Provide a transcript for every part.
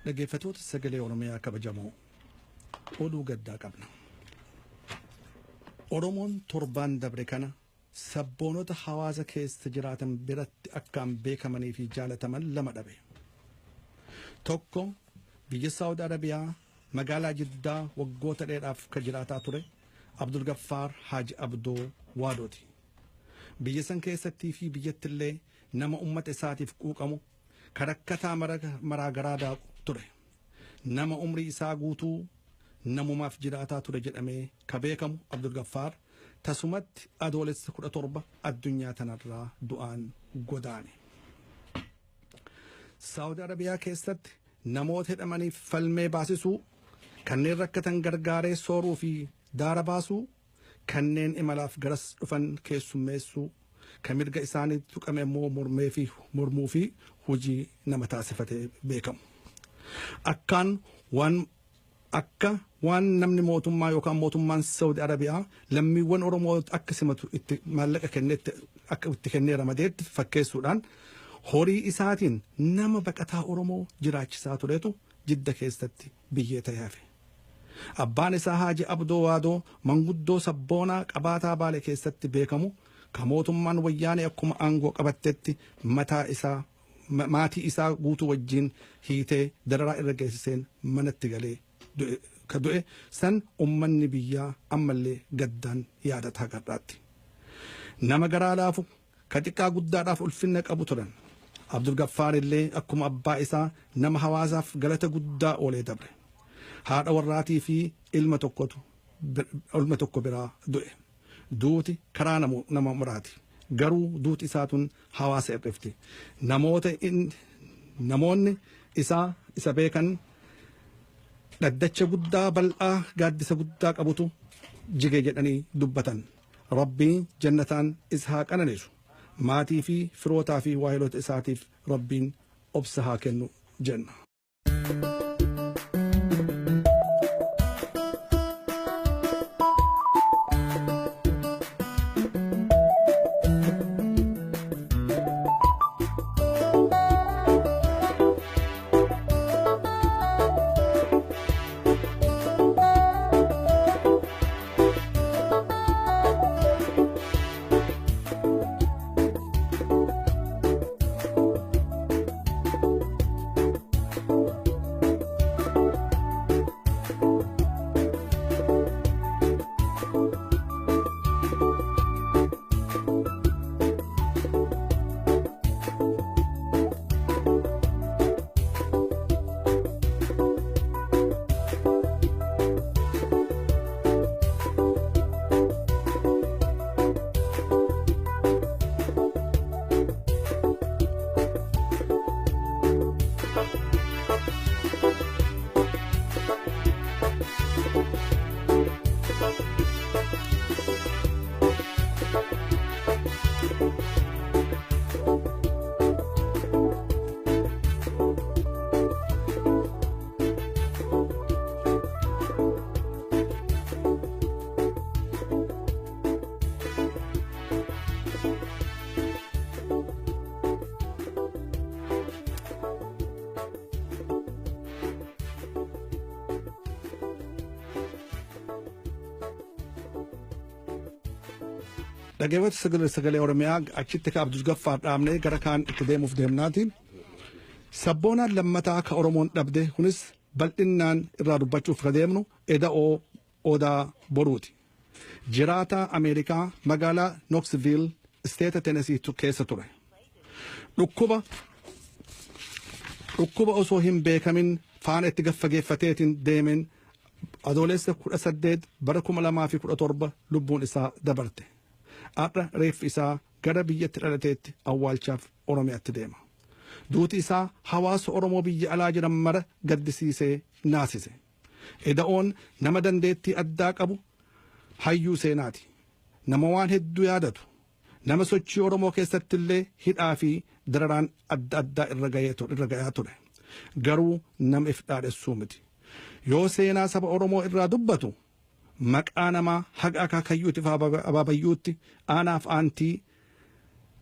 Dhaggeeffattoota Sagalee Oromiyaa kabajamoo, oduu gaddaa qabna. Oromoon torbaan dabre kana sabboonota hawaasa keessa jiraatan biratti akkaan beekamanii fi jaalataman lama dhabe. Tokko biyya Saawud Arabiyaa magaalaa Jiddaa waggoota dheeraaf kan jiraataa ture Abdulgaffaar Haaji Abdoo Waadooti. Biyya san keessattii fi biyyattillee nama ummata isaatiif quuqamu, kan rakkataa maraa garaa daaqu ture. Nama umrii isaa guutuu namumaaf jiraataa ture jedhamee ka beekamu Abdulgaffaar tasumatti Adoolessa 17 addunyaa tanarraa du'aan godaane. Saawudi Arabiyaa keessatti namoota hidhamaniif falmee baasisuu, kanneen rakkatan gargaaree sooruu fi daara baasuu, kanneen imalaaf garas dhufan keessummeessuu, kan mirga isaanii tuqame immoo mormee fi mormuu fi hojii nama taasifatee beekamu. Akkaan waan akka waan namni mootummaa yookaan mootummaan Saawudi Arabiyaa lammiiwwan Oromoo akka simatu itti maallaqa kennetti akka itti kennee ramadeetti fakkeessuudhaan horii isaatiin nama baqataa Oromoo jiraachisaa turetu Jidda keessatti biyyee ta'ee hafe. Abbaan isaa Haaji Abdoo Waadoo manguddoo sabboonaa qabaataa Baalee keessatti beekamu ka mootummaan Wayyaanee akkuma aangoo qabattetti mataa isaa maatii isaa guutuu wajjin hiitee dararaa irra geessiseen manatti galee ka du'e san ummanni biyyaa ammallee gaddaan yaadataa garraatti. Nama garaa laafu, ka xiqqaa guddaadhaaf ulfinna qabu turan. Abdulgaffaar illee akkuma abbaa isaa nama hawaasaaf galata guddaa oolee dabre. Haadha warraatii fi ilma tokkotu ilma tokko biraa du'e. Duuti karaa nama muraati. Garuu duuti isaa tun hawaasa hir'ifti. Namoota namoonni isaa isa beekan dhaddacha guddaa bal'aa gaaddisa guddaa qabutu jige jedhanii dubbatan. Rabbiin jannataan isa haa qananiisu. Maatii fi firootaa fi waahiloota isaatiif Rabbiin obsa haa kennu jenna. Dhaggeeffattoota Sagalee Oromiyaa, achitti ka Abdul Gaffaar dhaabnee gara kaan itti deemuuf deemnaati. Sabboonaan lammataa ka Oromoon dhabde kunis bal'innaan irraa dubbachuuf ka deemnu Eda'oo Odaa Boruuti. Jiraataa Ameerikaa magaalaa Knoxville, isteeta Tennessee keessa ture. Dhukkuba osoo hin beekamin faana itti gaffageeffateetiin deemeen Adoolessa 18 bara 2017 lubbuun isaa dabarte. Har'a reeffi isaa gara biyyatti dhalateetti awwaalchaaf Oromiyaatti deema. Duuti isaa hawaasa Oromoo biyya alaa jiran mara gaddisiisee naasise. Eda'oon nama dandeettii addaa qabu, hayyuu seenaati. Nama waan hedduu yaadatu. Nama sochii Oromoo keessatti illee hidhaa fi dararaan adda addaa irra gayaa ture. Garuu nama if dhaadhessuu miti. Yoo seenaa saba Oromoo irraa dubbatu maqaa namaa haga akaakayyuutti fi abaabayyuutti aanaaf aantii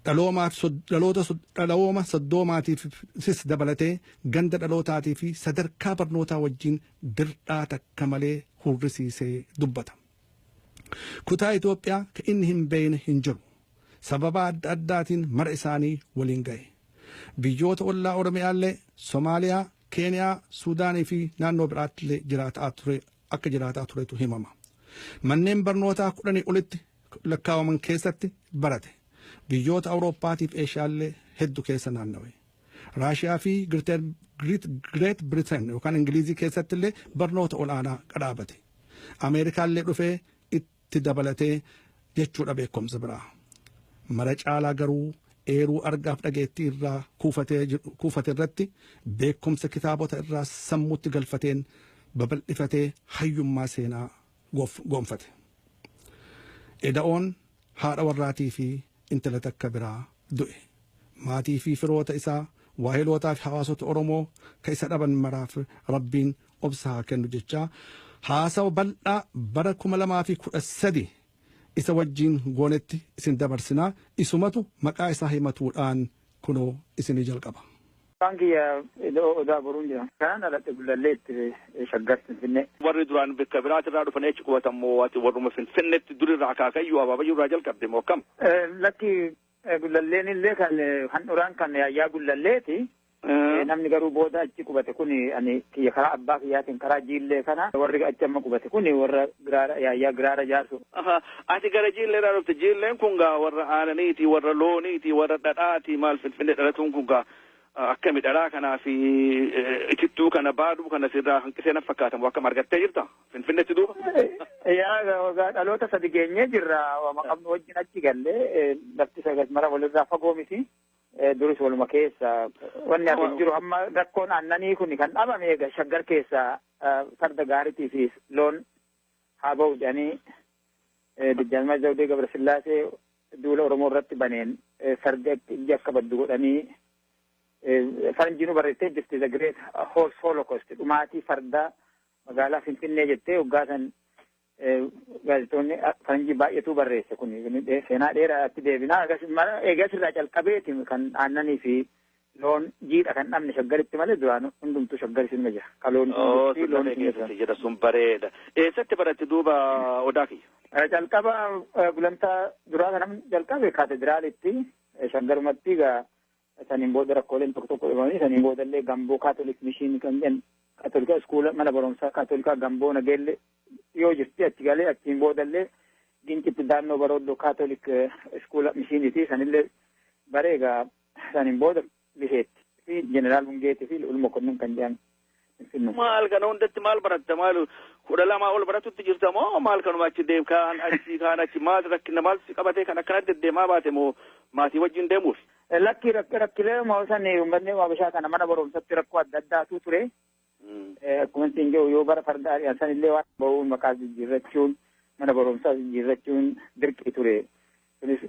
Dhalooma soddoomaatiifis dabalatee ganda dhalootaatii fi sadarkaa barnootaa wajjin dirdhaa takka malee hurrisiisee dubbata. Kutaa Itoophiyaa ka inni hin beekne hin jiru. Sababa adda addaatiin mara isaanii waliin ga'e. Biyyoota ollaa Oromiyaallee Somaaliyaa, Keeniyaa, Suudaanii fi naannoo biraattillee jiraataa ture akka jiraataa turetu himama. Manneen barnootaa 10 olitti lakkaawaman keessatti barate. Biyyoota Awurooppaatiif Eeshiyaallee hedduu keessa naannawe. Raashiyaa fi Great Britain yookaan Ingilizii keessatti illee barnoota olaanaa qadhaabate. Ameerikaallee dhufee itti dabalatee jechuudha beekumsa biraa. Mara caalaa garuu eeruu argaaf dhageettii irraa kuufate irratti beekumsa kitaabota irraa sammuutti galfateen babal'ifatee hayyummaa seenaa gonfate. Eda'oon haadha warraatii fi intala takka biraa du'e. Maatii fi firoota isaa, waahilootaa fi hawaasota Oromoo ka isa dhaban maraaf Rabbiin obsa haa kennu jechaa haasawa bal'aa bara 2013 isa wajjiin goonetti isin dabarsinaa. Isumatu maqaa isaa himatuudhaan kunoo isinii jalqaba. Maqaan kiyya Ida'oo Odaa Boruun jedhama. Kanan dhaladhe Gullalleetti, Shaggar Finfinnee. Warri duraan bakka biraatirraa dhufanii achi qubatan moo ati warruma Finfinneetti durirraa akaakayyuu abaabayyuu irraa jalqabde moo akkam? Lakki, Gullalleen illee kan handhuraan kan yaayyaa Gullalleeti. Namni garuu booda achi qubate kun ani kiyya karaa abbaa kiyyaatiin karaa Jiillee kana, warri achi amma qubate kun warra Giraara, yaayyaa Giraara Jaarso. Ati gara Jiillee irraa dhufte. Jiilleen kun gaa warra aananiiti, warra looniiti, warra dhadhaati. Maal, Finfinnee dhalatuun kun gaa akkami? Dhadhaa kanaa fi itittuu kana baaduu kana sirraa hanqisee na fakkaatamu, akkam argattee jirta Finfinneetti duuba? Yaa, dhaloota sadi geenyee jirra. Wama qabnu wajjin achi gallee, lafti sagas mara walirraa fagoo miti. Duris waluma keessa wanni hafe hin jiru. Amma rakkoon aannanii kun kan dhabame egaa Shaggar keessa farda gaariitii fi loon haa ba'u jedhanii Dajjaazmaach Zawudee Gabrasillaasee duula Oromoo irratti baneen fardi ijji akka baddu godhanii, faranjiinuu barreessitee jirti, "The Great Horse Holocaust", dhumaatii fardaa magaalaa Finfinnee jettee waggaa san gaazexoonni faranjii baay'eetu barreesse. Kun seenaa dheeraatti deebinaa. Eegas irraa calqabeeti kan aannanii fi loon jiidha kan dhabne Shaggaritti malee duraan hundumtuu Shaggar isinuma jira. Kaloon loon keessatti jira sun bareeda. Eessatti baratte duuba, Odaa kiyya? Calqaba gulantaa duraa kanam jalqabe kaatediraalitti, Shaggarumatti. Egaa saniin booda rakkooleen tokko tokko dhufanii, saniin boodallee Gamboo Catholic Mission kan jedhan, Kaatolika iskuula, mana barumsaa Kaatolikaa Gamboo Nageelle yoo jirti achi galee, achiin boodallee Gincitti daannoo Barooddoo Catholic iskuula mishiniiti sanillee baree. Egaa saniin booda Liseetti fi Jeneraal Wingeetii fi Ulmo Konnin kan jedhan. Maal, kana hundatti maal baratta? Maal, 12 ol baratutti jirta moo maal? Kanuma achi deem, kaan achi, kaan achi, maal rakkina maal si qabatee kan akkanatti deddeemaa baate moo maatii wajjin deemuuf? Lakki, rakkilee san uummanni Habashaa kana mana barumsatti rakkoo adda addaatu ture. Akkuma isin jedhu, yoo bara farda ari'an san illee waan ba'uun maqaa jijjiirrachuun, mana barumsaa jijjiirrachuun dirqii ture. Kunis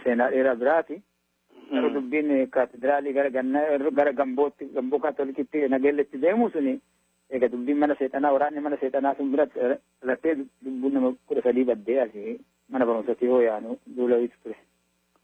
seenaa dheeraa biraati. Garuu dubbiin kaatedraalii gara ganna gara Gambootti, Gamboo Kaatolikitti, Nageelletti deemu suni egaa dubbiin mana seexanaa, waraanni mana seexanaa sun biratti dhalattee lubbuun nama 13 baddee asii mana barumsatti yoo yaanu duula ture.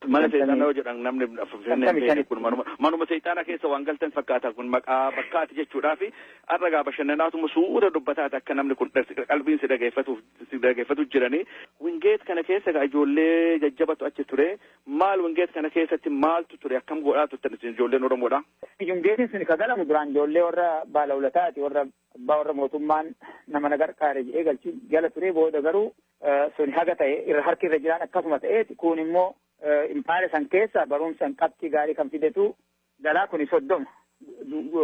Mana seexanaa yoo jedhan namni Finfinnee kun manuma seexanaa keessa waan galtan fakkaata. Kun maqaa bakkaati jechuudhaa fi har'a gaa bashannanaatuma suuta dubbataati akka namni kun qalbiin si dhageeffatuuf si dhageeffatu jiranii. Wingeet kana keessa gaa ijoollee jajjabatu achi ture. Maal, Wingeet kana keessatti maaltu ture? Akkam godhaa turtan isin ijoolleen Oromoodha? Wingeetiin sun ka galamu duraan ijoollee warra baalawulataati, warra abbaa warra mootummaan nama na gargaare jedhee galchuu gala ture. Booda garuu sun haga ta'e irra harki irra jiraan akkasuma ta'eeti, kun immoo impaayera san keessa barumsan qabxii gaarii kan fidetu galaa. Kuni 30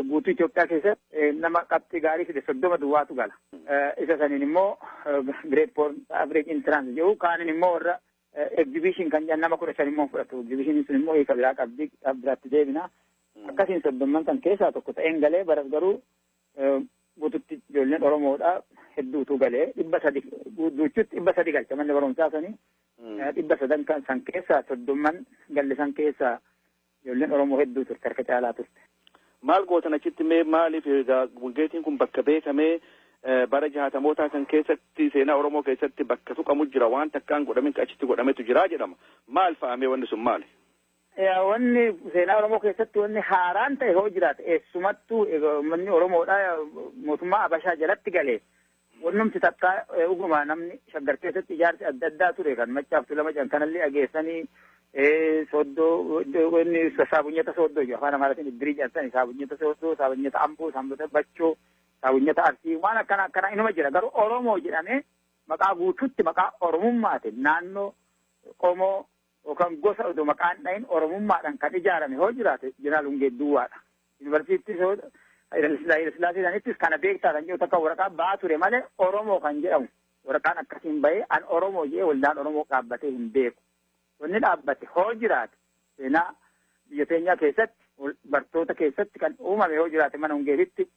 guutuu Itoophiyaa keessatti nama qabxii gaarii fide 30 duwwaatu gala. Isa saniin immoo grade point average entrance jedhu, kaanin immoo warra exhibition kan jedhan nama 15 immoo fudhatu. Exhibition sun immoo hiika biraa qabdi, biraatti deebina. Akkasiin soddomman kan keessaa tokko ta'een galee. Baras garuu guututti ijoolleen Oromoodha hedduutu galee, 300 duuchutti 300 galcha manni barumsaa sanii. 300 kan san keessaa soddomman galle san keessaa ijoolleen Oromoo hedduu turte, harka caalaa turte. Maal gootan achitti mee? Maaliif Wingeetiin kun bakka beekamee bara jaatamootaa kan keessatti seenaa Oromoo keessatti bakka tuqamu jira, waan takkaan godhamin achitti godhametu jira jedhama. Maal fa'amee wanni sun maali? Wanni seenaa Oromoo keessatti wanni haaraan ta'e hoo jiraate eessumattuu uummanni Oromoodha mootummaa Abashaa jalatti galee wannumti takka dhuguma namni Shaggar keessatti ijaarsi adda addaa ture kan Maccaaf Tuulama jedhan kanallee dhageessanii sooddoo inni saabunyata sooddoo jedhu afaan Amaaraatiin iddirii jedhan saabunyata sooddoo, saabunyata Amboo, saabunyata Bachoo, saabunyata Arsii waan akkana akkana inuma jira. Garuu Oromoo jedhamee maqaa guutuutti maqaa Oromummaatiin naannoo qomoo yookaan gosa odoo maqaan dhahin Oromummaadhaan kan ijaarame hoo jiraate Jeneraal Wungee Duwwaadha. Yuunivarsiitii Hayilasillaasee sanittis kana beektaa kan jedhu takka waraqaa ba'aa ture malee Oromoo kan jedhamu waraqaan akkasiin bahee an Oromoo jedhee waldaan Oromoo dhaabbatee hin beeku. Wanni dhaabbate hoo jiraate seenaa biyya teenyaa keessatti bartoota keessatti kan uumame hoo jiraate mana Wungeetitti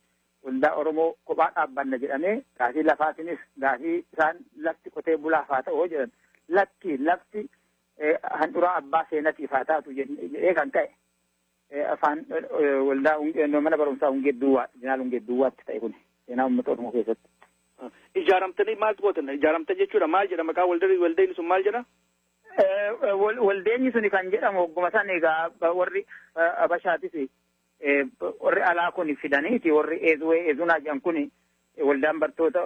waldaa Oromoo kophaa dhaabbanna jedhamee gaafii lafaatiinis gaafii isaan lafti qotee bulaaf haa ta'u hoo jedhan lakki lafti handhuraa abbaa seenatiif haa taatu jedhee kan ka'e afaan waldaa mana barumsaa Wungee Duwwaa Jeneraal Wungee Duwwaatti ta'e kun seenaa uummata Oromoo keessatti. Ijaaramtanii maal gootan? Ijaaramtan jechuudha maal jedha maqaa waldeenyi sun maal jedha? Waldeenyi suni kan jedhamu hogguma san egaa warri Abashaatis warri alaa kun fidaniiti warri Eezuwee Eezunaa jedhan kun waldaan bartoota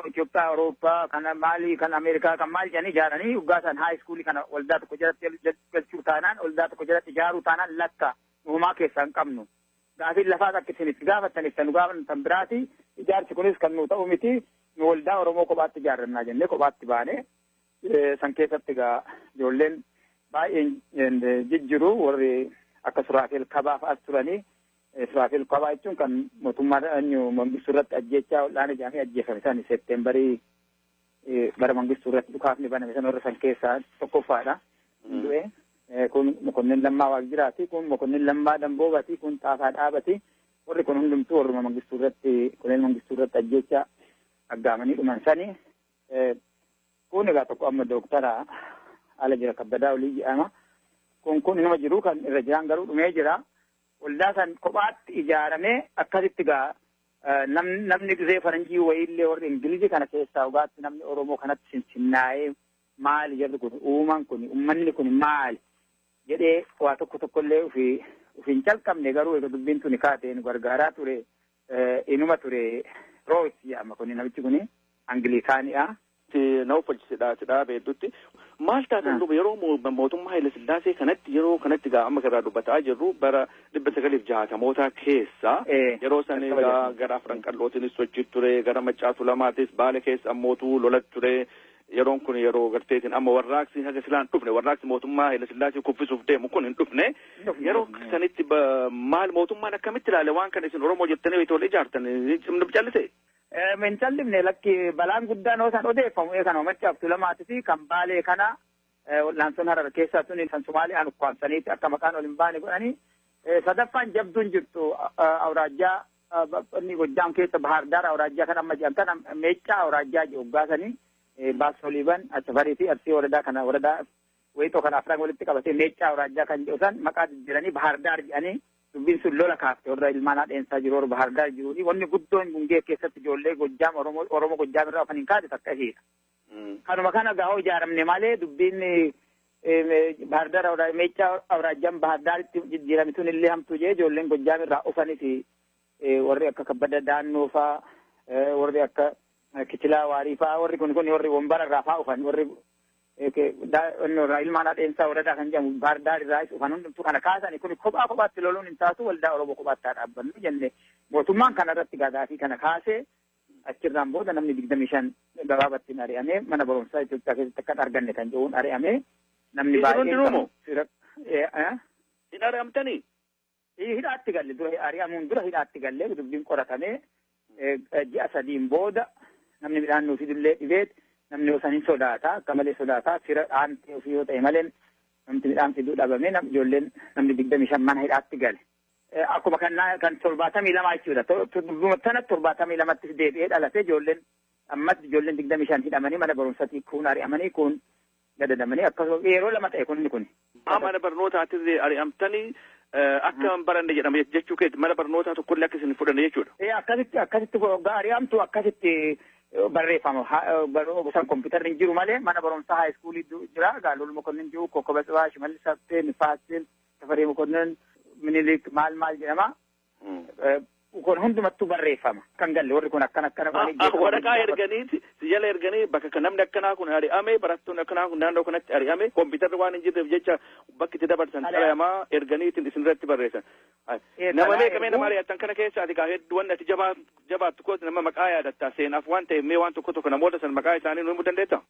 Itoophiyaa Awurooppaa kan maalii kan Ameerikaa kan maal jedhanii ijaaranii waggaa san high schoolii kana waldaa tokko jalatti galchuu taanaan waldaa tokko jalatti ijaaruu taanaan lakka uumaa keessaa hin qabnu. Gaafiin lafaas akka isin itti gaafattaniif kan nu gaafatan biraati ijaarsi kunis kan nu ta'u miti nu waldaa Oromoo kophaatti ijaarrannaa jennee kophaatti baane san keessatti egaa ijoolleen baay'een jijjiru warri akka Suraafeel Kabaa fa'as turanii. Suraafeel Kabaa jechuun kan mootummaa Mangistuu irratti ajjechaa ol'aana jedhamee ajjeefame san Seepteembarii bara Mangistuu irratti dhukaafni baname san warra san keessaa tokkoffaadha. Du'e kun Mokonnin Lammaa Waaqjiraati, kun Mokonnin Lammaa Damboobati, kun Xaafaa Dhaabati. Warri kun hundumtuu warruma Mangistuu irratti Koloneel Mangistuu irratti ajjechaa aggaamanii dhuman sani. Kun egaa tokko amma dooktara ala jira Kabbadaa Olii jedhama. Kun inuma jiru kan irra jiraan garuu dhumee jira. Waldaa san kophaatti ijaaramee akkasitti gaa namni gisee faranjii wayiillee warri Ingilizii kana keessaa dhugaatti namni Oromoo kanatti sinsinnaa'ee maali jedhu kun uumaan kun uummanni kun maali jedhee waa tokko tokkollee ofii hin calqabne garuu egaa dubbiin tuni kaatee nu gargaaraa ture inuma ture Roos jedhama kun namichi kun Angilikaaniidha. Na uffachisiidha sidhaa hedduutti. Maal taatan duuba yeroo mootummaa Hayilasillaasee kanatti yeroo kanatti gaa amma irraa dubbataa jirru bara 1960moota keessa yeroo san egaa gara Afran Qallootiinis sochii ture gara Maccaa Tuulamaatis Baale keessa ammootu lola ture. Yeroon kun yeroo garteetiin amma warraaqsi haga silaan dhufne warraaqsi mootummaa Hayilasillaasee kuffisuuf deemu kun hin dhufne. Yeroo sanitti maal mootummaan akkamitti ilaale waan kana isin Oromoo jettanii wayita wal ijaartan callise? Hin callifne lakki balaan guddaan hoo san odeeffamu kan Maccaaf Tuulamaatii fi kan Baalee kana wal'aansoon Harar keessaa tuni kan Somaali'aan ukkaamsaniiti akka maqaan ol hin baane godhanii sadaffaan jabduun jirtu awraajjaa inni Gojjaam keessa Bahaardaar awraajjaa kan amma jedhan kana Meeccaa awraajjaa jedhu hoggaasanii Baasoliiban Achafarii fi Arsii waradaa kana waradaa Wayitoo kana afran walitti qabatee Meeccaa awraajjaa kan jedhu san maqaa jijjiiranii Bahaardaar jedhanii dubbiin sun lola kaafte warra ilmaan haadheensaa jiru warra Bahaardaar jiruuni wanni guddoon Gungee keessatti ijoollee Gojjaam Oromoo Gojjaam irraa ofan hin kaate takka ishiidha. Kanuma kana gaa'oo ijaaramne malee dubbiin Bahaardaar Meeccaa awraajjaan Bahaardaaritti jijjiirame sun illee hamtuu jee ijoolleen Gojjaam irraa ofanis warri akka Kabbada Daannoo faa warri akka Kitilaa Waarii faa warri kun warri Wombara irraa faa ufan warri ilmaan haadheensaa waradaa kan jedhamu Bahaardaar irraa dhufan hundumtuu kana kaasani kun kophaa kophaatti loluun hin taatu waldaa Oromoo kophaatti haa dhaabbannu jenne mootummaan kana irratti gaafii kana kaasee achirraan booda namni 25 gabaabatti ari'amee mana barumsaa Itoophiyaa keessatti akka arganne kan jedhuun ari'amee namni baay'een. Hin ari'amtanii? Hidhaatti galle dura ari'amuun dura hidhaatti galle dubbiin qoratamee ji'a 3 booda namni midhaan nuuf fidullee dhibeet namni osoo hin sodaata akka malee sodaata fira aantee ofii yoo ta'e malee namni midhaan fiduu dhabame ijoolleen namni 25 mana hidhaatti gale. Akkuma kan 72 jechuudha. Tana 72tti deebi'ee dhalate ijoolleen ammas ijoolleen 25 hidhamanii mana barumsaatii kun ari'amanii kun gadadamanii akkasuma yeroo lama ta'e kunni kun. Mana barnootaatis ari'amtanii akka hin baranne jedhama jechuu keetti mana barnootaa tokkollee akka isin fudhanne jechuudha. Akkasitti akkasitti waggaa ari'amtu akkasitti Barreeffama san kompiitarri hin jiru malee mana barumsaa high schoolii jira. Gaalol Mokonnin jiru, Kokkoba Tsibaa, Shimallis Habtee, Nifaasil, Tafarii Mokonnin, Minilik maal maal jedhama. Kun hundumattuu barreeffama. Kan galle warri kun akkana akkana. Waraqaa erganiiti si jala erganii bakka namni akkanaa kun ari'ame, barattoonni akkanaa kun naannoo kanatti ari'ame, kompiitarri waan hin jirreef jecha bakki itti dabarsan xalayamaa erganiitiin isinirratti barreessan. Nama meeqa mee nama ari'attan kana keessa ati gaa hedduu wanni ati jabaattu kooti nama maqaa yaadattaa seenaaf waan ta'eef mee waan tokko tokko namoota san maqaa isaanii nu himuu dandeettaa?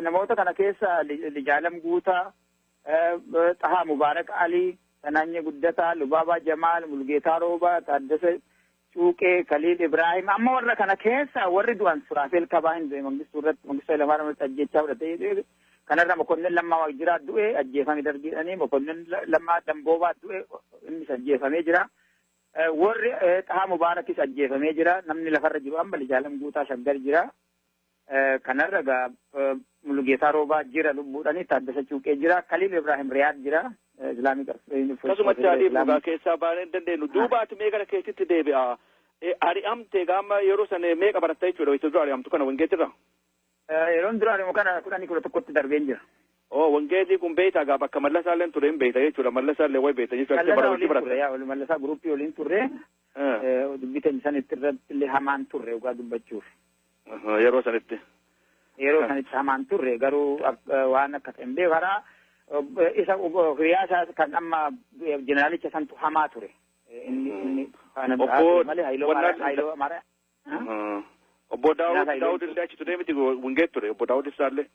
Namoota kana keessa Lijaalam Guutaa, Xahaa Mubaarak Alii, Tanaanye Guddataa, Lubaabaa Jamaal, Mulgeetaa Roobaa, Taaddasa Cuuqee, Kaliil Ibraahim. Amma warra kana keessa warri du'an Suraafeel Kabaa hin du'e Mangistuu irratti, Mangistuu Hayilamaariyaam irratti ajjechaa fudhatee. Kanarra Mokonnin Lammaa Waaqjiraa du'e, ajjeefame dargiidhanii. Mokonnin Lammaa Damboobaa du'e, innis ajjeefamee jira. Warri Xahaa Mubaarakis ajjeefamee jira. Namni lafarra jiru amma Lijaalam Guutaa Shaggar jira. Kanarra gaa Mulugeetaa Roobaa jira lubbuudhani, Taaddasa Cuuqee jira, Kaliil Ibraahim Riyaad jira. Islaamik Akkasumatti adiif dhugaa keessaa baanee hin dandeenyu. Duubaati mee gara keessitti deebi'a. Ari'amte gaama yeroo sana meeqa baratta jechuudha isa dura ari'amtu kana Wangeetirra? Yeroon dura ari'amu kana 10, 11tti darbeen jira. Oo, Wangeetii kun beektaa gaa bakka Mallasaalleen ture hin beekta jechuudha. Mallasaallee wayi beekta jechuudha. Mallasaa waliin turre, yaa Mallasaa groupii waliin turre. Dubbii teenya sanitti irratti illee hamaan turre dhugaa dubbachuuf. Yeroo sanitti. Yeroo sanitti hamaan turre, garuu waan akka ta'e hin beeku. Karaa isa hiriyaa isaa kan amma jeneraalicha santu hamaa ture. Inni faana malee Haayiloo Amaaraa. Obbo Daawud illee achi ture miti, Wangeet ture Obbo Daawud Ibsaallee.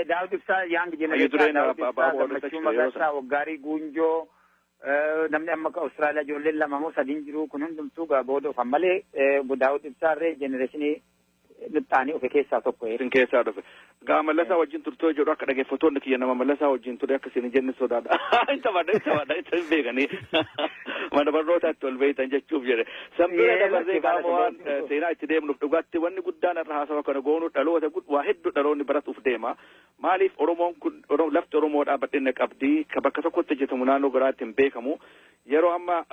Daawud Ibsaa young generation, Daawud Ibsaa, Gammachuu Magarsaa, Waggaarii Guunjoo, namni amma Awustiraaliyaa ijoolleen lama moo sadiin jiru kun hundumtuu gaa booda ofan malee obbo Daawud Ibsaa irree generationii nuttaanii ofe keessaa tokko. Isin keessaa dhufe. Gaa Mallasaa wajjin turtee jedhu akka dhaggeeffattoonni kiyya nama Mallasaa wajjin ture akka isin jenne sodaadha. Hin taphadha, hin taphadha, hin beekanii. Mana barnootaatti ol beektan jechuuf jedhe. Sanbira dabarree gaama waan seenaa itti deemnuuf dhugaatti wanni guddaan irra haasawa kana goonu dhaloota waa hedduu dhaloonni baratuuf deema. Maaliif Oromoon kun lafti Oromoodhaa bal'ina qabdi, ka bakka tokkotti hojjetamu naannoo garaatti hin beekamu. Yeroo amma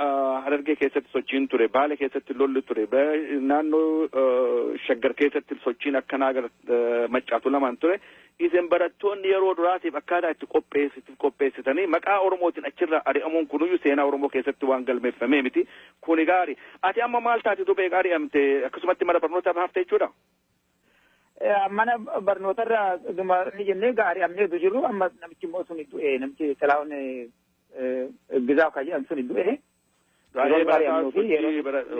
Harargee keessatti sochiin ture, Baale keessatti lolli ture, naannoo Shaggar keessatti sochiin akkanaa gara Maccaatu lamaan ture. Isin barattoonni yeroo duraatiif akkaataa itti qopheessitanii maqaa Oromootiin achirraa ari'amuun kunuyyuu seenaa Oromoo keessatti waan galmeeffamee miti. Kuni gaari. Ati amma maal taate beekaa ari'amte akkasumatti mana barnootaa hafte jechuudha? Mana barnootarraa ni jennee gaarii amnee jiru, amma namichi immoo suni du'e, namichi Xilahuun Gizaaw kan jedhamu suni du'e.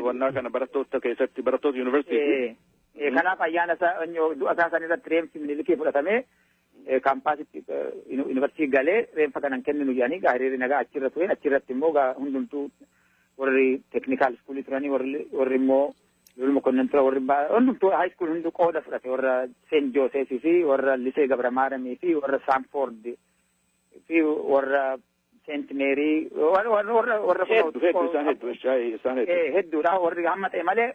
Wannaa kana barattoota keessatti, barattoota yuunivarsiitii. Kanaaf ayyaana isaa du'a isaa san irratti reenfi Minilikii fudhatamee kaampaasitti yuunivarsiitii galee, reenfa kanan kenninu jedhanii gaa hiriirri nagaa achirra ture. Achirratti immoo gaa hundumtuu warri technical schoolii turanii, warri immoo Lul Mokonnin tura, warri hundumtuu high school hundu qooda fudhate, warra Saint Josephii fi warra Lisee Gabra Maaramii fi warra Saanford fi warra Saint Mary, warra Hedduu hedduu, isaan hedduu, isaan hedduu. Hedduudha warri hamma ta'e malee,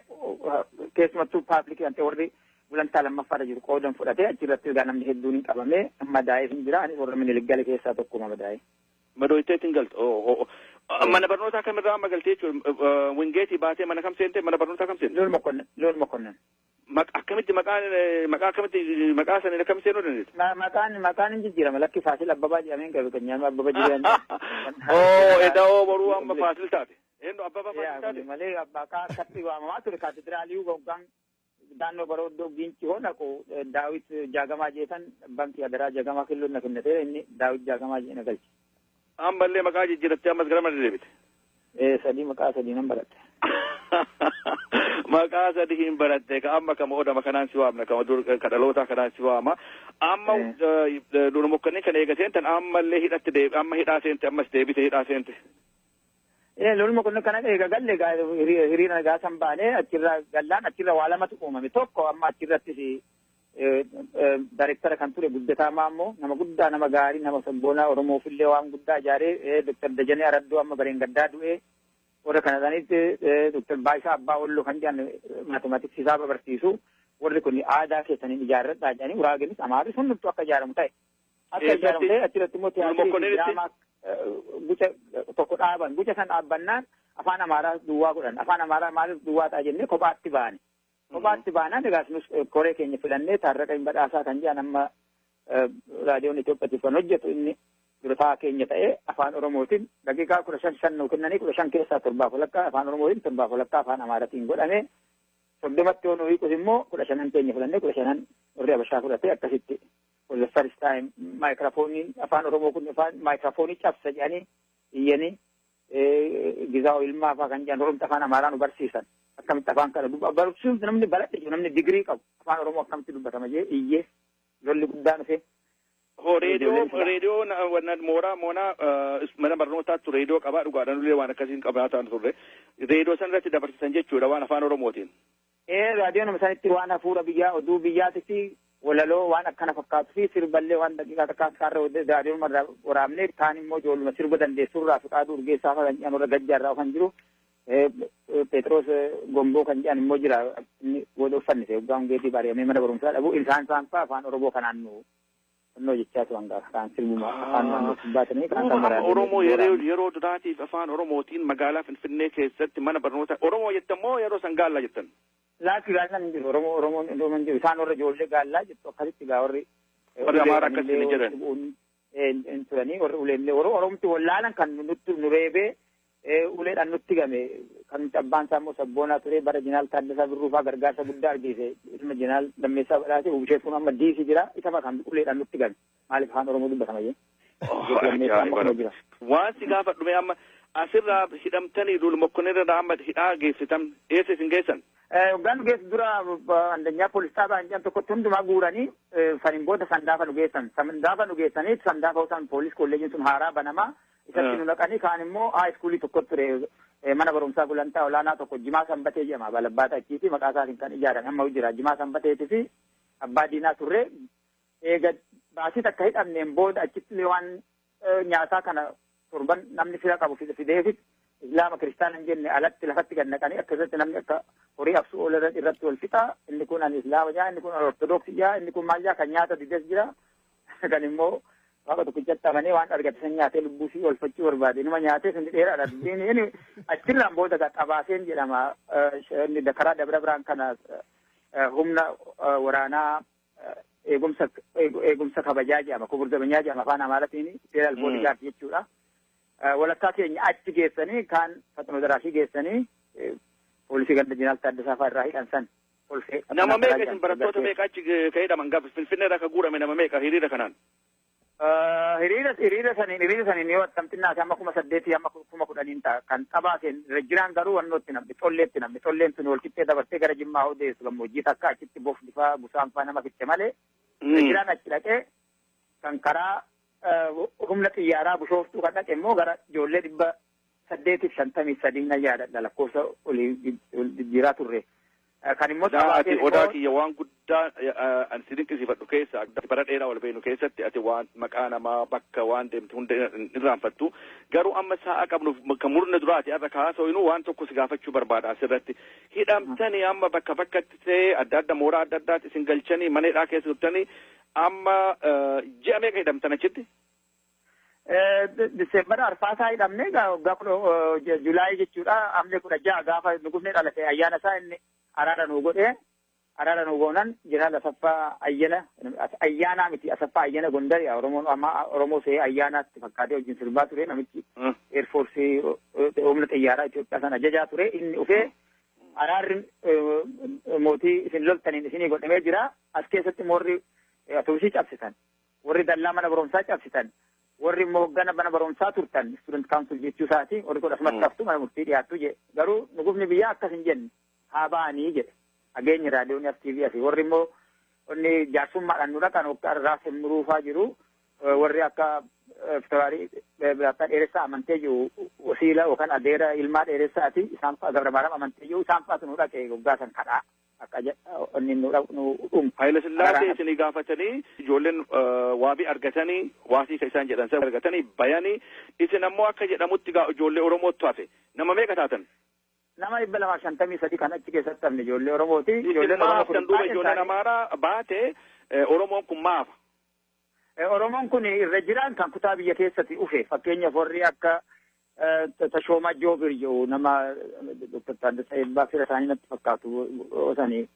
keessumattuu publicii kan ta'e warri gulantaa lammaffaarra jiru qoodan fudhate. Achirratti egaa namni hedduun hin qabame, madaa'ee hin jira. Anis warra Minilik gale keessaa tokkuma madaa'e. Madooyiteetiin galte. Mana barnootaa kamirraa amma galtee jechuudha? Wingeetii baatee mana kam seente? Mana barnootaa kam seente? Lul Mokonnin, Lul Mokonnin. Akkamitti maqaan maqaa akkamitti maqaa saniin akkam seenuu dandeette? Maqaan hin jijjiirama, lakki Faasil Abbabaa jedhameen qabu kan nyaannu Abbaba jedhamee. Oo, eda'oo boruu amma Faasil taate. Eenyu Abbabaa Faasil taate? Malee maqaa akkatti waamamaa ture kaatedraalii hoggaan naannoo barooddoo Giinci hoo naqu Daawit Jaagamaa jeetan bankii Adaraa Jaagamaa killoon na kennatee, inni Daawit Jaagamaa jee na galche. Ammallee maqaa jijjiirattee ammas gara mana deebite. Sadii, maqaa sadii nan baradhe. Maqaa sadii hin baratte ka amma kama odama kanaan si waamna, kama dur ka dhalootaa kanaan si waama. Amma Lul Mokonnin kana eega seentan ammallee hidhatti deebi, amma hidhaa seente, ammas deebite hidhaa seente. Lul Mokonnin kana eega galle hiriira nagaa san baanee achirraa gallaan achirra waa lamatu uumame. Tokko amma achirrattis daayirektara kan ture Guddataa Maammoo, nama guddaa, nama gaarii, nama sabboonaa, Oromoofillee waan guddaa ijaaree, Dr. Dajanee Araddoo amma bareen gaddaa du'ee, warra kana sanitti Dr. Baay'isaa Abbaa Walloo kan jedhan mathematics hisaaba barsiisu, warri kun aadaa keessaniin ijaarradhaa jedhanii Uraagenis Amaarris hundumtuu akka ijaaramu ta'e. Akka ijaaramu ta'e. Achirratti immoo tiyaatirii diraamaa guca tokko dhaaban. Guca san dhaabbannaan afaan Amaaraa duwwaa godhan. Afaan Amaaraa maaliif duwwaa ta'a jennee kophaatti baane. Kophaatti baanaan egaa nus koree keenya filannee Taarraqaa Badhaasaa kan jedhan amma raadiyoon Itoophiyaatiif kan hojjetu inni durataa keenya ta'ee afaan Oromootiin daqiiqaa 15 nuu kennanii 15 keessaa 7.5 afaan Oromootiin 7.5 afaan Amaaraatiin godhame 30tti yoo nu hiikus immoo 15 keenya filannee 15 warri Habashaa fudhatee akkasitti for the first time maayikiraafooniin afaan Oromoo kun afaan maayikiraafoonii cabsa jedhanii iyyanii Gizaa'oo Ilmaa fa'aa kan jedhan Oromti afaan Amaaraa nu barsiisan akkamitti afaan kana barsiisuun namni baradhe jiru namni digirii qabu afaan Oromoo akkamitti dubbatama jee iyyee lolli guddaan dhufe. Reediyoo mooraa moonaa mana barnootaatti reediyoo qabaa dhugaadhaan illee waan akkasiin qabaataan turre reediyoo san irratti dabarsisan jechuudha waan afaan Oromootiin. Raadiyoon nama sanitti waan hafuura biyyaa oduu biyyaatii fi walaloo waan akkana fakkaatu fi sirballee waan daqiiqaa takkaa kaarra raadiyoon waraabnee kaan immoo ijoolluma sirba dandeessurraa Fiqaaduu Urgeessaa fa'aa kan jedhan warra Gajjaarraa kan jiru Pheexroos Gomboo kan jedhan immoo jira inni booda uffannise waggaa hungeetii bari'amee mana barumsaa dhabu isaan isaan fa'aa afaan Oromoo kanaan nu onnoo jechaa turan gaafa kaan sirbuma afaan naannoo baatanii kaan kan baraatanii. Oromoo yeroo duraatiif afaan Oromootiin magaalaa Finfinnee keessatti mana barnoota Oromoo jettan moo yeroo san gaallaa jettan? Laakki gaallaan hin jiru Oromoo Oromoon hin jiru isaan warra ijoollee gaallaa jettu akkasitti gaa warri. Warri Amaara akkasitti ni jedhan. Hin turanii warri uleellee warri Oromti wallaalan kan nutti nu reebee uleedhaan nutti game kan nuti abbaan isaa immoo sabboonaa ture bara Jeneraal Taaddasaa Birruu fa'aa gargaarsa guddaa argise ilma Jeneraal Lammeessaa Badhaasee Ubishee kun amma diisii jira isa fa'aa kan uleedhaan nutti game maaliif afaan Oromoo dubbatama jee. Waan si gaafadhu mee amma asirraa hidhamtanii Lul Mokonnin amma hidhaa geessitan eessa isin geessan? Hoggaan nu geessu dura andanyaa poolis xaabaa hin jedhan tokkotti hundumaa guuranii saniin booda sandaafa nu geessan. Sandaafa nu geessanii sandaafa osaan poolis kolleejiin sun haaraa banamaa isatti nu naqanii kaan immoo haa iskuulii tokkotti ture mana barumsaa gulantaa olaanaa tokko Jimaa Sanbatee jedhama balabbaata achiiti maqaa isaatiin kan ijaarame amma jira Jimaa Sanbateetii fi Abbaa Diinaa turre eega baasii takka hidhamneen booda achitti waan nyaataa kana torban namni fira qabu fideefit Islaama kiristaana hin jenne alatti lafatti gad naqanii akkasatti namni akka horii absuu oola irratti wal fixa inni kun ani Islaama jaa inni kun ortodoksii jaa inni kun maal jaa kan nyaata dides jira kan immoo waaqa tokkichatti amanee waan argate san nyaatee lubbuu fi oolfachuu barbaade inuma nyaatee sun dheeraadha dubbiin inni achirraan booda gaa xabaaseen jedhama inni karaa Dabra Biraan kana humna waraanaa eegumsa kabajaa jedhama kubur zabanyaa jedhama afaan Amaaratiin federal bodyguard jechuudha. Walakkaa keenya achi geessanii kaan Faxinoo Daraashii geessanii poolisii ganda Jeneraal Taaddasaa fa'aa irraa hidhan san. Nama meeqa isin barattoota meeqa achi ka hidhaman gaafa Finfinnee irraa ka guurame nama meeqa hiriira kanaan? Hiriira saniin yoo attamxinnaa amma 8,000 amma 10,000 ta'a kan xabaaseen irra jiraan garuu wannootti namni xolleetti namni xolleen sun wal qixxee dabartee gara Jimmaa odeessu gammoojjii takka achitti bofni fa'aa busaan fa'aa nama fitte malee irra jiraan achi dhaqee kan karaa humna xiyyaaraa Bishooftuu kan dhaqe immoo gara ijoollee 853 na yaadadha lakkoofsa olii jijjiiraa turre. Kan immoo ati odaa kiyya waan guddaa ani si dinqisiifadhu keessa bara dheeraa wal beeknu keessatti ati waan maqaa namaa bakka waan deemte hunda irraanfattu garuu amma sa'a qabnuuf kan murna duraati irra kaasoo waan tokko si gaafachuu barbaada asirratti hidhamtanii amma bakka bakkatti ta'ee adda adda mooraa adda addaatti isin galchanii mana hidhaa keessa turtanii amma ji'a meeqa hidhamtan achitti? Diseembara arfaasaa hidhamne waggaa Julaayii jechuudha amne 16 gaafa nugufne dhalate ayyaana isaa inni araara nuu godhee araara nuu goonan Jeneraal Asaffaa Ayyana ayyaanaa miti Asaffaa Ayyana Gondari Oromoon amma Oromoo see ayyaanaatti fakkaatee wajjin sirbaa ture namichi eerfoorsii humna xiyyaaraa Itoophiyaa sana ajajaa ture inni dhufee araarri mootii isin loltaniin isinii godhamee jira as keessatti warri atoobisii cabsitan warri dallaa mana barumsaa cabsitan warri immoo hoggana mana barumsaa turtan student council jechuu isaati warri kun asumatti haftu mana murtii dhiyaattu jedhe garuu nugufni biyyaa akkas hin jenne haa ba'anii jedhe dhageenyi raadiyoon as TV asii warri immoo inni jaarsummaadhaan nu dhaqan raas muruufaa jiru warri akka fitawaarii Biraattaa Dheeressaa amantee jiru wasiila yookaan adeera ilmaa Dheeressaati isaan fa'a Gabra Maaraam amantee jiru isaan fa'atu nu dhaqe waggaa san kadhaa akka inni nu dhumu. Haayila Sillaasee isinii gaafatanii ijoolleen waabii argatanii waasii ka isaan jedhan sana argatanii bayanii isin ammoo akka jedhamutti gaa ijoollee Oromootu hafe nama meeqa taatan? Nama 253 kan achi keessatti hafne ijoollee Oromooti. Ijoolleen Oromoo kun duuba ijoolleen Amaaraa baate Oromoon kun maafa? Oromoon kun irra jiraan kan kutaa biyya keessatti dhufe fakkeenyaaf warri akka Tashoomaa Joobir jedhu nama Dr. Taaddasaa Eebbaa fira isaanii natti fakkaatu sanii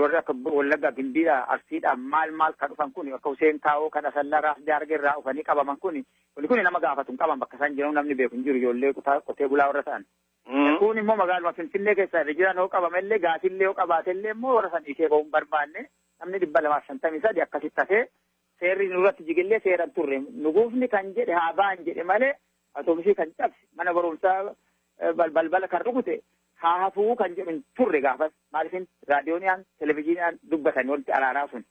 warri akka Wallaggaa Gimbiidhaa Arsiidhaa maal maal kan dhufan kun akka Huseen Kaawoo kan Asallaa Raas Daargee irraa dhufanii qabaman kun kun nama gaafatu hin qaban bakka isaan jiran namni beeku hin jiru ijoollee qotee bulaa warra ta'an. Kun immoo magaaluma Finfinnee keessa irra jiran yoo qabamellee gaafillee yoo qabaatellee immoo warra san ishee ba'uu hin barbaanne namni 253 akkasitti hafee seerri nurratti jigillee seeran turre nuguufni kan jedhe haa ba'an jedhe malee atoobisii kan cabse mana barumsaa balbala kan rukute haa hafuu kan jedhu hin turre gaafas maaliifin raadiyooniyaan televizyiiniyaan dubbatanii walitti araaraa sun.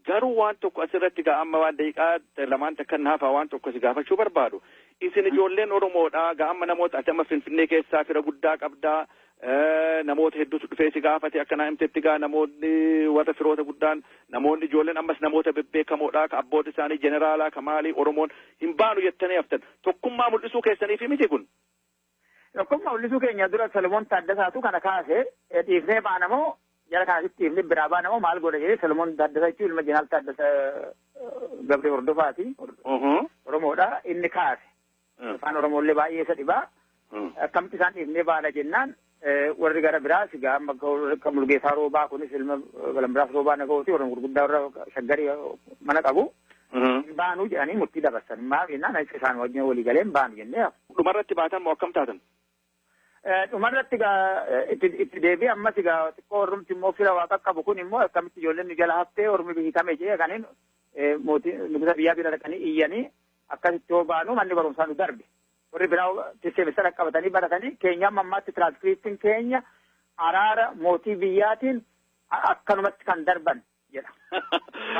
Garuu waan tokko asirratti gaa amma waan daqiiqaa lamaan takka hafa waan tokko si gaafachuu barbaadu. Isin ijoolleen Oromoodhaa gaa amma namoota ati amma Finfinnee keessaa fira guddaa qabdaa namoota hedduutu dhufee si gaafate akka naa himtetti gaa namoonni warra firoota guddaan namoonni ijoolleen ammas namoota bebbeekamoodhaa ka abboota isaanii jeneraalaa ka maalii Oromoon hin baanu jettanii haftan tokkummaa mul'isuu keessaniif miti kun. Tokkummaa mul'isuu keenya dura Solomoon Taaddasaatu kana kaase dhiifnee baanamoo jara kanasitti dhiifnee biraa baanamoo maal godha jedhee Solomoon Taaddasaa jechuun ilma Jeneraal Taaddasaa Gabree Hordofaati. Oromoodha inni kaase. Afaan Oromoollee baay'ee isa dhibaa. Akkamitti isaan dhiifnee baana jennaan warri gara biraas egaa amma akka Mulgeessaa Roobaa kunis ilma Balambiraas Roobaa naga'uuti warra gurguddaa warra shaggarii mana qabu. Baanuu jedhanii murtii dabarsan. Maaf jennaan isaan wajjin walii galee hin baanu jennee. Dhumarratti baatan moo akkam taatan? Dhumarratti egaa itti deebi'ee ammas egaa xiqqoo ormti immoo fira waa qaqqabu kun immoo akkamitti ijoolleen jala haftee ormi hiikame jedhee kaniin mootii nugusa biyyaa bira dhaqanii iyyanii akkasitti yoo baanu manni barumsaa nu darbe. Warri biraa seemistara qabatanii baratanii keenya amma ammaatti tiraanskriptiin keenya araara mootii biyyaatiin akkanumatti kan darban jedha.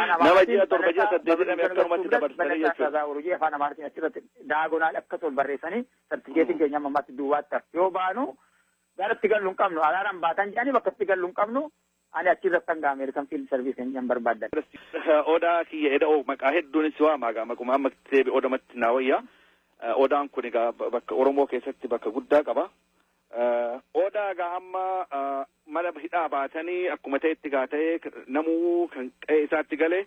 Nama ji'a 7 ji'a 8 jedhamee akkanumatti dabarsanii jechuudha. Afaan Amaaraatiin achirratti daagonaal akka tol barreessanii sartifikeetiin keenya amma ammaatti duwwaatti hafe. Yoo baanu garatti gallu hin qabnu araaraan baatan jedhanii bakka itti gallu hin qabnu ani achirratti hanga Ameerikan Fiild Sarviis kan jedhan barbaadan. Odaa kiyya eda'oo maqaa hedduunis si waama gaa maquma amma deebi odamatti naa wayyaa. Odaan kun egaa bakka Oromoo keessatti bakka guddaa qaba. Odaa egaa amma mana hidhaa baatanii akkuma ta'etti gaa ta'ee namuu kan qe'ee isaatti galee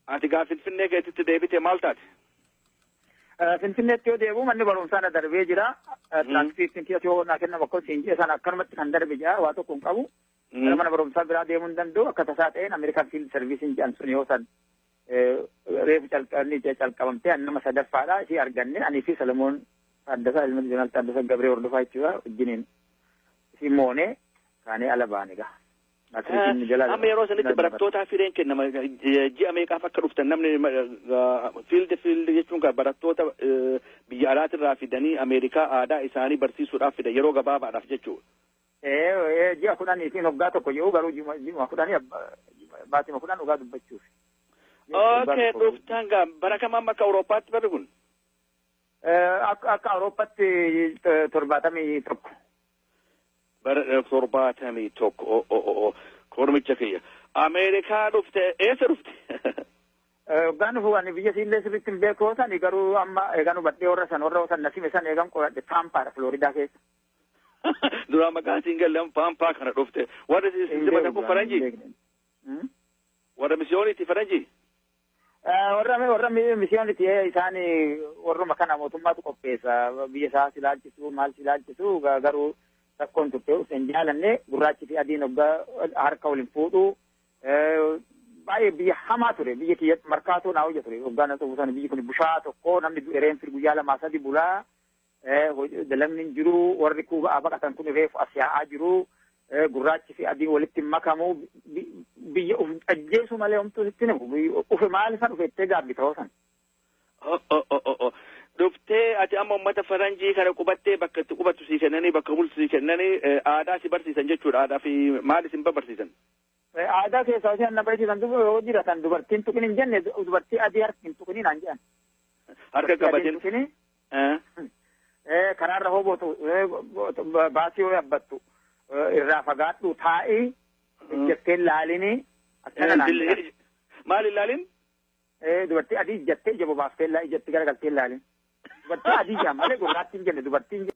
ati gaa Finfinnee keessatti deebite maal taate? Finfinneetti yoo deebi'u manni barumsaa na darbee jira. Tiraanskriptiin kiyya yoo naa kennamu akka siin jedhe sana akkanumatti kan darbe jira waa tokko hin qabu. Gara mana barumsaa biraa deemuu hin danda'u akka tasaa ta'een Ameerikaan Fiild Sarviisiin jedhan sun yoo san reefu calqabamtee nama sadaffaadha ishee arganne anii fi Solomoon Taaddasaa ilma Jeneraal Taaddasaa Gabree Hordofaa jechuudha wajjiniin ishii moonee kaanee ala baane gaa. Amma yeroo sanitti barattootaaf hireen kennama ji'a meeqaaf akka dhuftan namni fiild jechuun kan barattoota biyya alaatirraa fidanii Ameerikaa aadaa isaanii barsiisuudhaaf fidan yeroo gabaabaadhaaf jechuudha. Ji'a 10 fi waggaa tokko jedhu garuu ji'a 10 baatima 10 dhugaa dubbachuuf. Okay, dhuftan gaa bara kam amma akka Awurooppaatti barri kun? Akka Awurooppaatti 71. Bara 71 kormicha kiyya. Ameerikaa dhufte eessa dhufte? Waggaan dhufu ani biyya siillee sirriitti hin beeku sani garuu amma eegan hubadhee warra san warra san nasime san eegan qoradhe Taampaadha Filooridaa keessa. Duraan maqaan siin galle amma Paampaa kana dhufte. Warra simatan kun faranjii? Warra misiyooniiti faranjii? Warra misiyooniiti isaan warruma kana mootummaatu qopheessa biyya isaa si ilaalchisu maal si ilaalchisu garuu rakkoon turte hin jaalanne gurraachi fi adiin hoggaa harka waliin fuudhu baay'ee biyya hamaa ture biyya kiyya markaatoo naa hojja ture hoggaa na ta'uu sana biyyi kun bushaa tokko namni du'e reenfi guyyaa 2 3 bulaa dalagni hin jiru warri kuubaa baqatan kun reefu as yaa'aa jiru gurraachi fi adiin walitti makamu biyya uf ajjeesu malee homtuu sitti himu ufe maal ifan ufettee gaabbi ta'uu sana. Dhuftee ati amma uummata faranjii kana qubattee bakka itti qubattu sii kennanii bakka bultu sii kennanii aadaa si barsiisan jechuudha. Aadaa fi maal isin barsiisan? Aadaa keessaa isheen na barsiisan yoo jiratan dubartiin tuqin hin jenne dubartii adii harka hin tuqiniin naan jedhan. Harka qabatin. Karaarra hobootu baasii yoo yaabbattu irraa fagaadhu taa'ii ijjattee laalinii akkana naan jedhan. Maal ilaalin? Dubartii adii ijjattee ija bobaaftee ijjatti garagaltee ilaalin. Dubartii adii jedhan malee gurraattiin hin jenne dubartiin.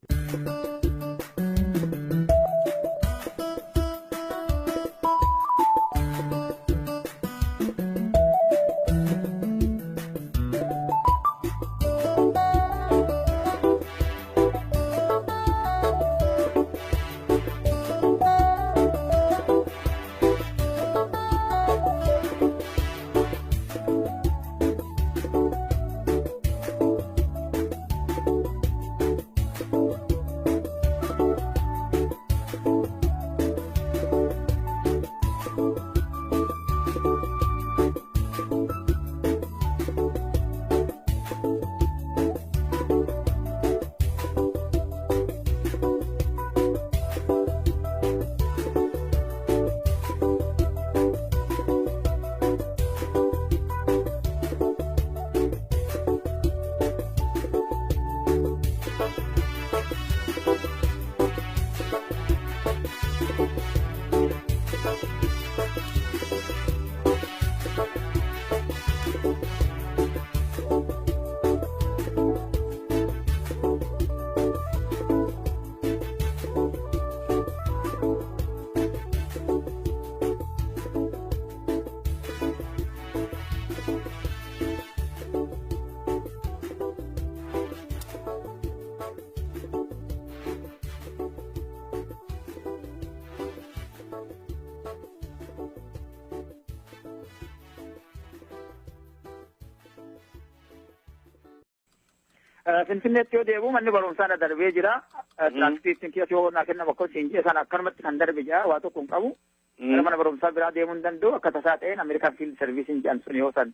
Finfinneetti yoo deebi'u manni barumsaa na darbee jira. Tiraanskriptiin kiyya yoo naa kennamu akka siin jedhe sana akkanumatti kan darbe jira, waa tokko hin qabu. Gara mana barumsaa biraa deemuu hin danda'u. Akka tasaa ta'een Ameerikaan Fiild Sarviisiin jedhan sun yoo san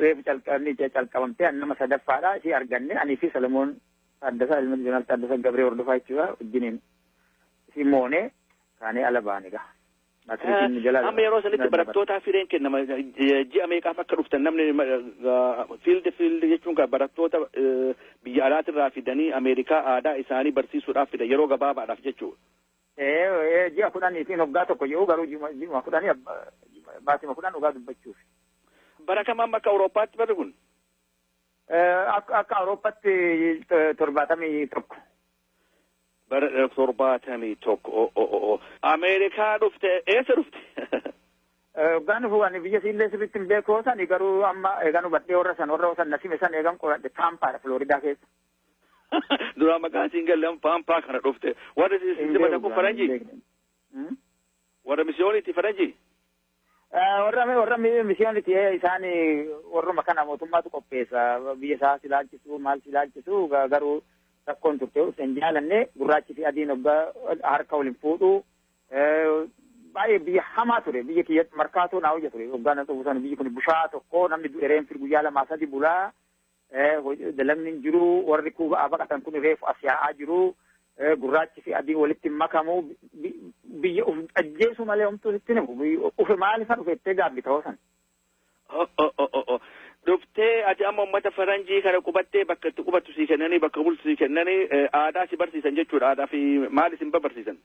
reefu calqabamtee nama sadaffaadha ishee arganne, anii fi Salomoon Taaddasaa, ilma Jeneraal Taaddasaa Gabree Hordofaa jechuudha, wajjiniin isii moonee kaanee ala baane gaa. Amma yeroo sanitti barattootaaf hireen kennama, ji'a meeqaaf akka dhuftan? Namni field jechuun kan barattoota biyya alaatirraa fidanii Ameerikaa aadaa isaanii barsiisuudhaaf fidan yeroo gabaabaadhaaf jechuudha. Ji'a 10 fi waggaa tokko jedhu, garuu ji'a 10, baatima 10 dhugaa dubbachuuf. Bara kam amma akka Awurooppaatti barri kun? Akka Awurooppaatti 71. Bara 71. Ameerikaa dhufte, eessa dhufte? Waggaan dhufu ani biyya siillee sirriitti hin beeku sani, garuu amma eegan hubadhee warra san, warra san nasime san eegan qoradhe, Taampaadha, Filooridaa keessa. Duraa maqaan siin galle, Paampaa kana dhufte. Warri simatan kun faranjii? Warra misiyooniiti faranjii? Warra misiyooniiti isaan, warruma kana mootummaatu qopheessa, biyya isaa si ilaalchisu, maal si ilaalchisu. Garuu rakkoon turte hin jaalanne, gurraachi fi adiin waggaa harka waliin fuudhu, baay'ee biyya hamaa ture. Biyya kiyyatti markaatoo naa hojja ture waggaa na dhufu sana. Biyyi kun bushaa tokko, namni du'e reenfi guyyaa lamaa sadi bulaa, dalagni hin jiru, warri kuuba baqatan kun reefu as yaa'aa jiru, gurraachi fi adiin walitti makamu, biyya uf ajjeesu malee homtuu sitti himu, ufe maaliifan dhufe ittee gaabbi ta'uu san. Dhuftee ati amma uummata faranjii kana qubattee, bakka itti qubattu sii kennanii, bakka bultu sii kennanii, aadaa si barsiisan jechuudha. Aadaa fi maal isin barsiisan?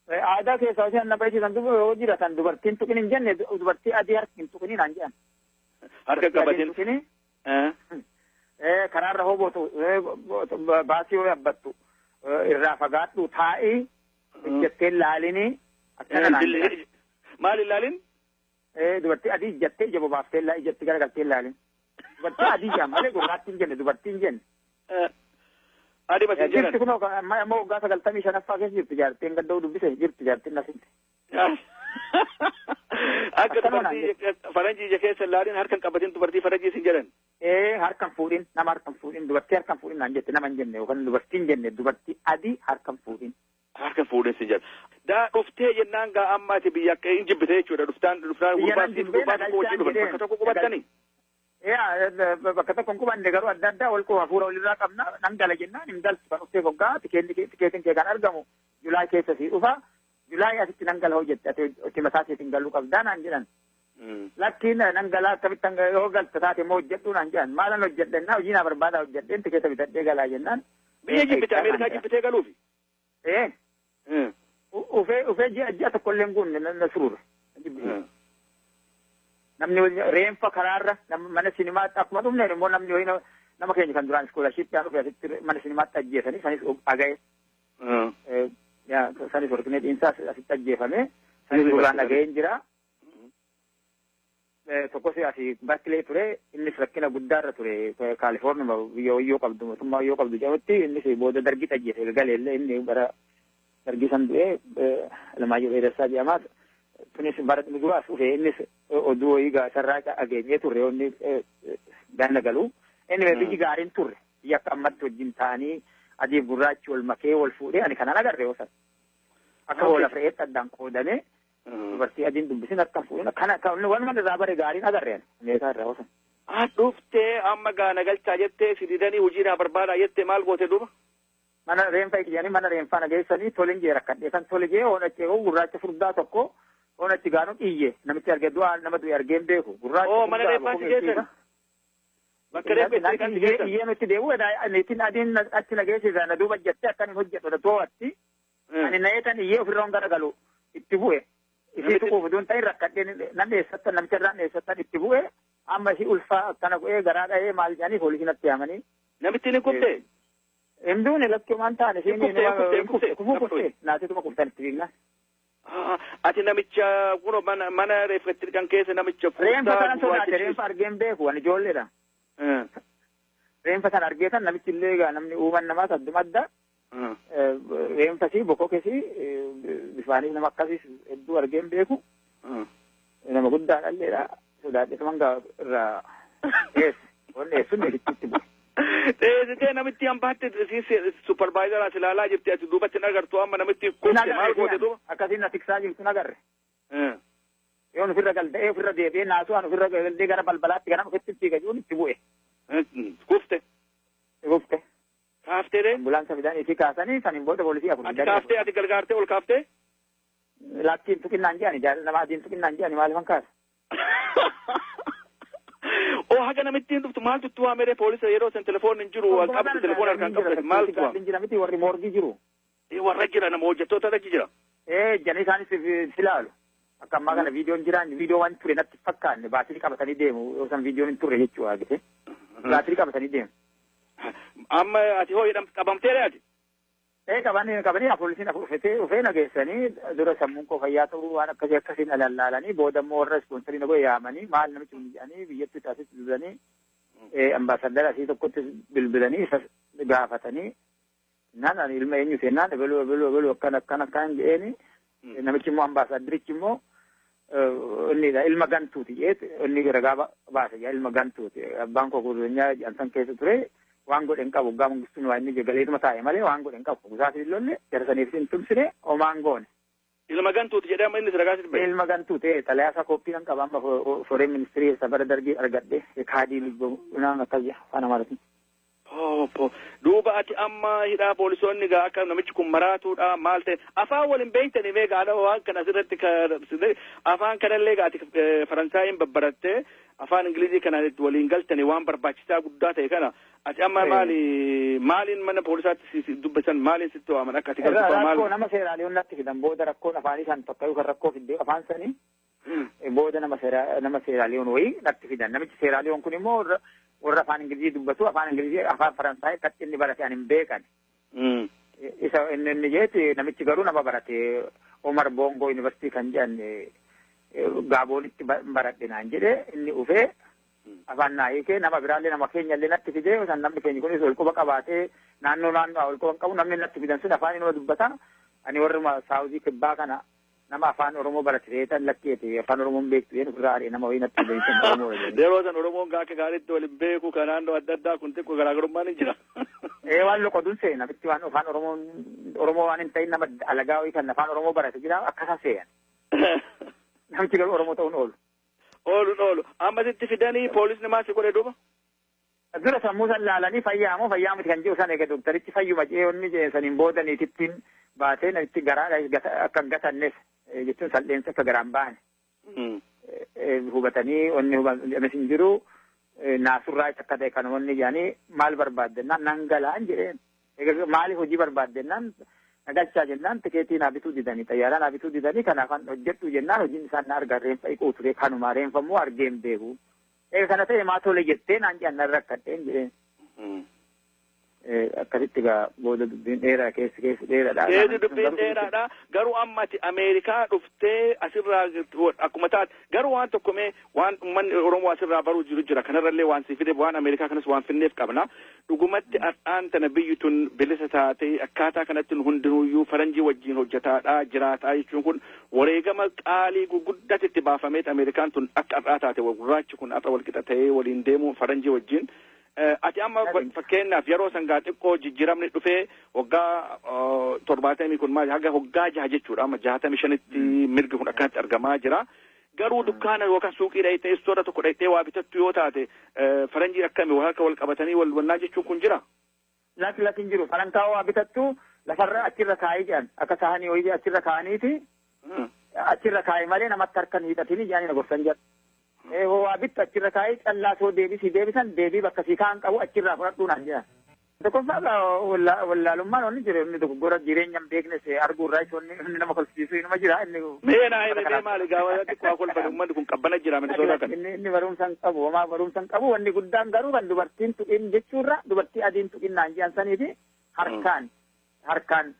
Aadaa keessaa isheen na barsiisan yoo jiratan, dubartiin tuqin hin jenne, dubartii adii harka hin tuqinii naan jedhan. Harka qabatin. Karaarra hobootu, baasii yoo yaabbattu irraa fagaadhu, taa'ii ijjattee laalinii akkana naan jedhan. Maal ilaalin? Dubartii adii ijjattee ija bobaaftee ijjatti garagaltee ilaalin. Dubartii adii jaa malee gurraattiin jenne, dubartiin jenne. Adii masin jedhan. Jirti kunoo, amma waggaa 95ffaa keessa jirti jaartiin, gadda'uu dubbise, jirti jaartiin nasitti. Akka dubartii faranjii ija keessa ilaalin, harkan qabatin dubartii faranjii sin jedhan. Harkan fuudhin, nama harkan fuudhin, dubartii harkan fuudhin naan jette, nama hin jenne yookaan dubartiin jenne, dubartii adii harkan fuudhin. Harka fuudhin sin jedhan. Daa dhuftee jennaan gaa amma ati biyya akka hin jibbite jechuudha, dhuftaan gurbaa siif gurbaa tokko wajjin dhufan, bakka tokko qubattanii. Bakka tokko hin qubanne, garuu adda addaa wal quba, hafuura walirraa qabna. Nan gala jennaan hin galtu, kan dhuftee foggaa tikeetiin kee kan argamu July keessa sii dhufa. July asitti nan gala hojjette, ati mataa keetiin galuu qabdaa naan jedhan. Lakkiin nan galaa, akkamitti yoo galta taate immoo hojjedhuu naan jedhan. Maalan hojjedhennaa, hojii naa barbaada, hojjedheen tikeeta bitadhee galaa jennaan. Biyya jibbite, Ameerikaa jibbitee galuufi? Ee. Ufee ji'a tokko illee hin guunne na suruure. Namni reenfa karaarra, mana sinimaatti akkuma dhufneen immoo namni wayii nama keenya kan duraan iskoolashiippii dhufe asitti mana sinimaatti ajjeesanii, sanis dhaga'e. Sanis Warqinee Dhiinsaa asitti ajjeefame. Sanis duraan dhaga'een jira. Tokkos asii Barkilee ture, innis rakkina guddaarra ture, Kaalifoornima biyya wayyoo qabdu, mootummaa wayyoo qabdu jedhamutti. Innis booda dargitti ajjeese galeellee, inni bara dargii san du'ee, Alamaayyoo Dheeressaa jedhama. Kunis bara duraas dhufe, innis oduu wayii isarraa dhageenyee turre inni ganna galu. Inni biyyi gaariin turre, biyya akka ammatti wajjin ta'anii adiif gurraachi wal makee wal fuudhee ani kanaan agarre yoo san. Akka hoolaaf re'eetti addaan qoodamee, dubartii adiin dubbisin, akka fuudhin, kana walumaa irraa bare gaariin agarre ani Ameerikaa irraa yoo san. Dhuftee amma gaana galchaa jettee si didanii, hojii naa barbaadaa jettee, maal goote duuba? Mana reenfa jedhanii mana reenfaa na geessanii, tole jee rakkadhee kan tole jee oon achi gurraacha furdaa tokko oon achi gaanu iyye, namichi arge du'aa, nama du'e argeen beeku gurraacha. Oo, mana reenfaa si geessan? Bakka reeffa itti kan si geessan? Iyyee nutti deebi'u, niitiin adiin achi na geessisa, na duuba jettee akkan hin hojjedhu na to'atti. Ani na'eetan iyyee ofirra garagalu itti bu'e. Isii tuquuf utuu hin ta'in rakkadhee nan dheessattan, namicha irraan dheessattan itti bu'e. Amma isii ulfaa akkana godhee garaa dhahee maal jedhanii poolisiin natti yaamanii. Namitti ni kuftee? Himduuni lakkee waan taane Hin kuftee, hin kuftee, kufuu kuftee naatituma kuftan itti fiigna. Ati namicha kuno mana reeffatti kan keessa namicha Reenfa sana sodaate, reenfa argeen beeku, ani ijoolleedha. Reenfa sana argee san, namichi illee egaa namni uuman namaas adduma adda. Reenfa si bokkoo keessi bifaanis nama akkasiis hedduu argeen beeku. Nama guddaadha illeedha. Sodaadhe tuman irraa eessa wanni eessuun itti bu'e. Dheessitee namitti hambaatti supervisor as ilaalaa jirti, ati duubatti hin agartu. Amma namitti kufte, maal goote duuba? Akkasiin na tiksaa jirtu nagarre. Yoon ofirra galda'ee ofirra deebi'ee naasuu an ofirra galdee gara balbalaatti ganama ofitti fiiga jiruun itti bu'e. Kufte. Kufte. Kaaftee dee? Ambulaansa fidanii isii kaasanii saniin booda poolisii afur. Ati kaaftee, ati gargaartee ol kaaftee? Lakkiin tuqinnaan jedhani, jaalala nama adiin tuqinnaan jedhani, maaliifan kaasa? Oo, haga namitti hin dhuftu maaltu itti waamere? Poolisa yeroo san telefoon hin jiru, wal qabdu, telefoon harkaan qabdu, maaltu waame? Jira miti, warri morgii jiru. Warra jira, nama hojjettoota achi jira. Ee, janii isaanis si ilaalu. Akka ammaa kana viidiyoon jiraan, viidiyoo waan ture natti fakkaanne, baatirii qabatanii deemu, yoo san viidiyoon hin turre jechuudha argite. Baatirii qabatanii deemu. Amma ati hoo qabamteera ati? Ee, qabanii poolisiin afur dhufee nageessanii, dura sammuun koo fayyaa ta'uu waan akkasii akkasiin alallaalanii, booda immoo warra ispoonsarii na godhe yaamanii, maal namichi kun jedhanii biyyatti taasisu bilbilanii, ambaasaddara asii tokkotti bilbilanii isa gaafatanii, naan ani ilma eenyu seenaan ebeluu ebeluu ebeluu akkana akkana akkan jedheeni, namichi immoo ambaasaddarichi immoo inni ilma gantuuti jedheet inni ragaa baase, ilma gantuuti, abbaan koo gurgureenyaa jedhan keessa ture, waan godhe hin qabu, gaafa Mangistuun waa inni galeetuma taa'e malee waan godhe hin qabu, gusaas hin lolle, jarsaniif hin tumsine, homaan goone. Ilma gantuuti jedhee amma inni ragaa sitti ba'e. Ilma gantuuti, xalayaa isaa kooppii kan qaba, amma foreign ministry isa bara Dargii argadhe, kaadii lubbuu akkas afaan Amaaratiin. Duuba ati amma hidhaa, poolisoonni gaa akka namichi kun maraatuudha maal ta'e, afaan waliin beektanii mee gaana waan kana asirratti afaan kanallee gaa ati Faransaayiin babbarattee afaan Ingilizii kanaan itti waliin galtanii, waan barbaachisaa guddaa ta'e kana ati amma maali maaliin mana poolisaatti dubbisan, maaliin sitti waaman akka ati galtu maal? Rakkoo nama seeraalee natti fidan booda, rakkoon afaanii san tokko kan rakkoo fidde afaan sanii, booda nama seeraaliyoon wayii natti fidan. Namichi seeraaliyoon kun immoo warra afaan Ingilizii dubbatu, afaan Ingilizii afaan Faransaayii akkatti inni barate ani hin beekan. Isa inni inni jeeti, namichi garuu nama barate, Omar Bongo Yuunivarsiitii kan jedhan Gaaboonitti baradhe naan jedhe. Inni ufee afaan naa hiikee, nama biraallee nama keenyallee natti fidee, san namni keenya kunis ol quba qabaatee, naannoo naannoo ol quba qabu, namni natti fidan sun afaan inuma dubbata. Ani warruma saawuzii kibbaa kana nama afaan Oromoo barate ta'eetan lakkeete, afaan Oromoon beektu jedhu ofirraa ari'e, nama wayii natti beektan Oromoo. Yeroo san Oromoon akka gaariitti waliin beeku, kan naannoo adda addaa kun xiqqoo garaagarummaan hin jira. Ee, waan loqoduun seena, namitti waan afaan Oromoo Oromoo waan hin ta'in, nama alagaa wayii kan afaan Oromoo barate jira, akkasa seeyan. Namichi garuu Oromoo ta'uun oolu. Oolu oolu. Amma sitti fidanii poolisni maal si godhe duuba? Dura sammuu san laalanii, fayyaa moo fayyaa miti kan jiru san, eega doktarichi fayyuma jedhee onni jedhe saniin booda niitittiin baatee namichi garaa akka hin gatanneef jechuun salpheensa akka garaan baane. Hubatanii onni hubames hin jiru, naasurraa akka ta'e kan onni jedhanii, maal barbaaddennaan nan galaan jedheen. Maaliif hojii barbaaddennaan, nagalchaa jennaan, tikeetii naa bituu didanii, xayyaaraa naa bituu didanii, kanaafan hojjedhu jennaan, hojiin isaan na argan reenfa dhiquu ture, kanuma reenfa immoo argee hin beeku. Eega kana ta'e maa tole jettee naan jedhan, nan rakkadheen jedheen. Akkasitti gaa booda dubbiin dheeraa, keessi keessi dheeraadha. Keessi dubbiin dheeraadha. Garuu amma ati Ameerikaa dhuftee asirraa akkuma taate, garuu waan tokko mee waan uummanni Oromoo asirraa baruu jiru jira. Kanarrallee waan si fide, waan Ameerikaa kanas waan finneef qabna. Dhugumatti har'aan tana biyyi tun bilisa taatee akkaataa kanatti hundinuyyuu faranjii wajjin hojjetaadhaa jiraataa jechuun kun wareegama qaalii gurguddaatti itti baafameet Ameerikaan tun akka har'aa taate, gurraachi kun har'a walqixa ta'ee waliin deemuu faranjii wajjin. Ati amma fakkeenyaaf yeroo sangaa xiqqoo jijjiiramni dhufee waggaa 70 kun maal haga waggaa 6 jechuudha, amma 65tti mirgi kun akkanatti argamaa jira. Garuu dukkaana yookaan suuqii dhayitee, istoora tokko dhayitee waa bitattu yoo taate, faranjii akkami wal harka wal qabatanii wal wannaa jechuun kun jira? Lakki, lakki, hin jiru. Farankaa waa bitattu lafarra achirra kaa'ii jedhan, akka saanii wayii achirra kaa'aniiti achirra kaa'ii malee namatti harkan hiixatini jedhanii na gorsan jedhan. Waa bittu achirra kaa'ee, callaa soo deebisii deebisan, deebii bakka sii kaan qabu achirraa fudhadhuu naan jedhan. Tokkoffaa wallaalummaan wanni jiru, inni dogoggora jireenya hin beeknes arguu irraa inni nama kolfisiisu inuma jira inni. Mee naa hime mee, maali gaafa xiqqoo kolfan, uummanni kun qabbana jira Minnesota kan. Inni barumsa hin qabu, homaa barumsa hin qabu. Wanni guddaan garuu kan dubartiin tuqin jechuurra, dubartii adiin tuqin naan jedhan sanii fi harkaan harkaan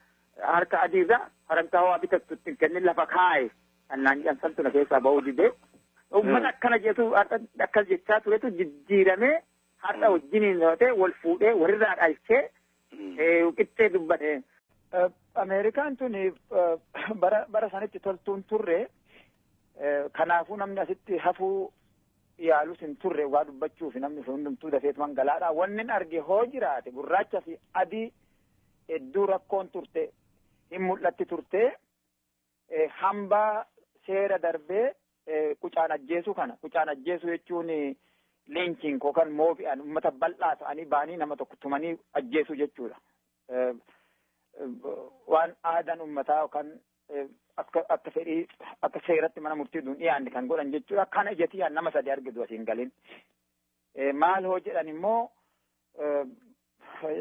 harka adiirra farankaa waa bitattu ittiin kennin lafa kaa'e kan naan jedhan santu na keessaa ba'uu didee. Uummata akkana jedhu akkas jechaa turetu jijjiiramee har'a wajjiniin ta'e wal fuudhee walirraa dhalchee qixxee dubbate. Ameerikaan tun bara sanitti toltuun turre, kanaafuu namni asitti hafuu yaalus hin turre waa dubbachuuf namni hundumtuu dafeetuman galaadha. Wanni arge hoo jiraate gurraacha fi adii hedduu rakkoon turte hin mul'atti turte hambaa seera darbee qucaan ajjeesuu kana qucaan ajjeesuu jechuun lynching yookaan moobi'an uummata bal'aa ta'anii ba'anii nama tokko tumanii ajjeesuu jechuudha. Waan aadaan uummataa yookaan akka fedhii akka seeratti mana murtii duun dhiyaanne kan godhan jechuudha. Kana ijatti nama sadi argitu asiin galin. Maal hoo jedhan immoo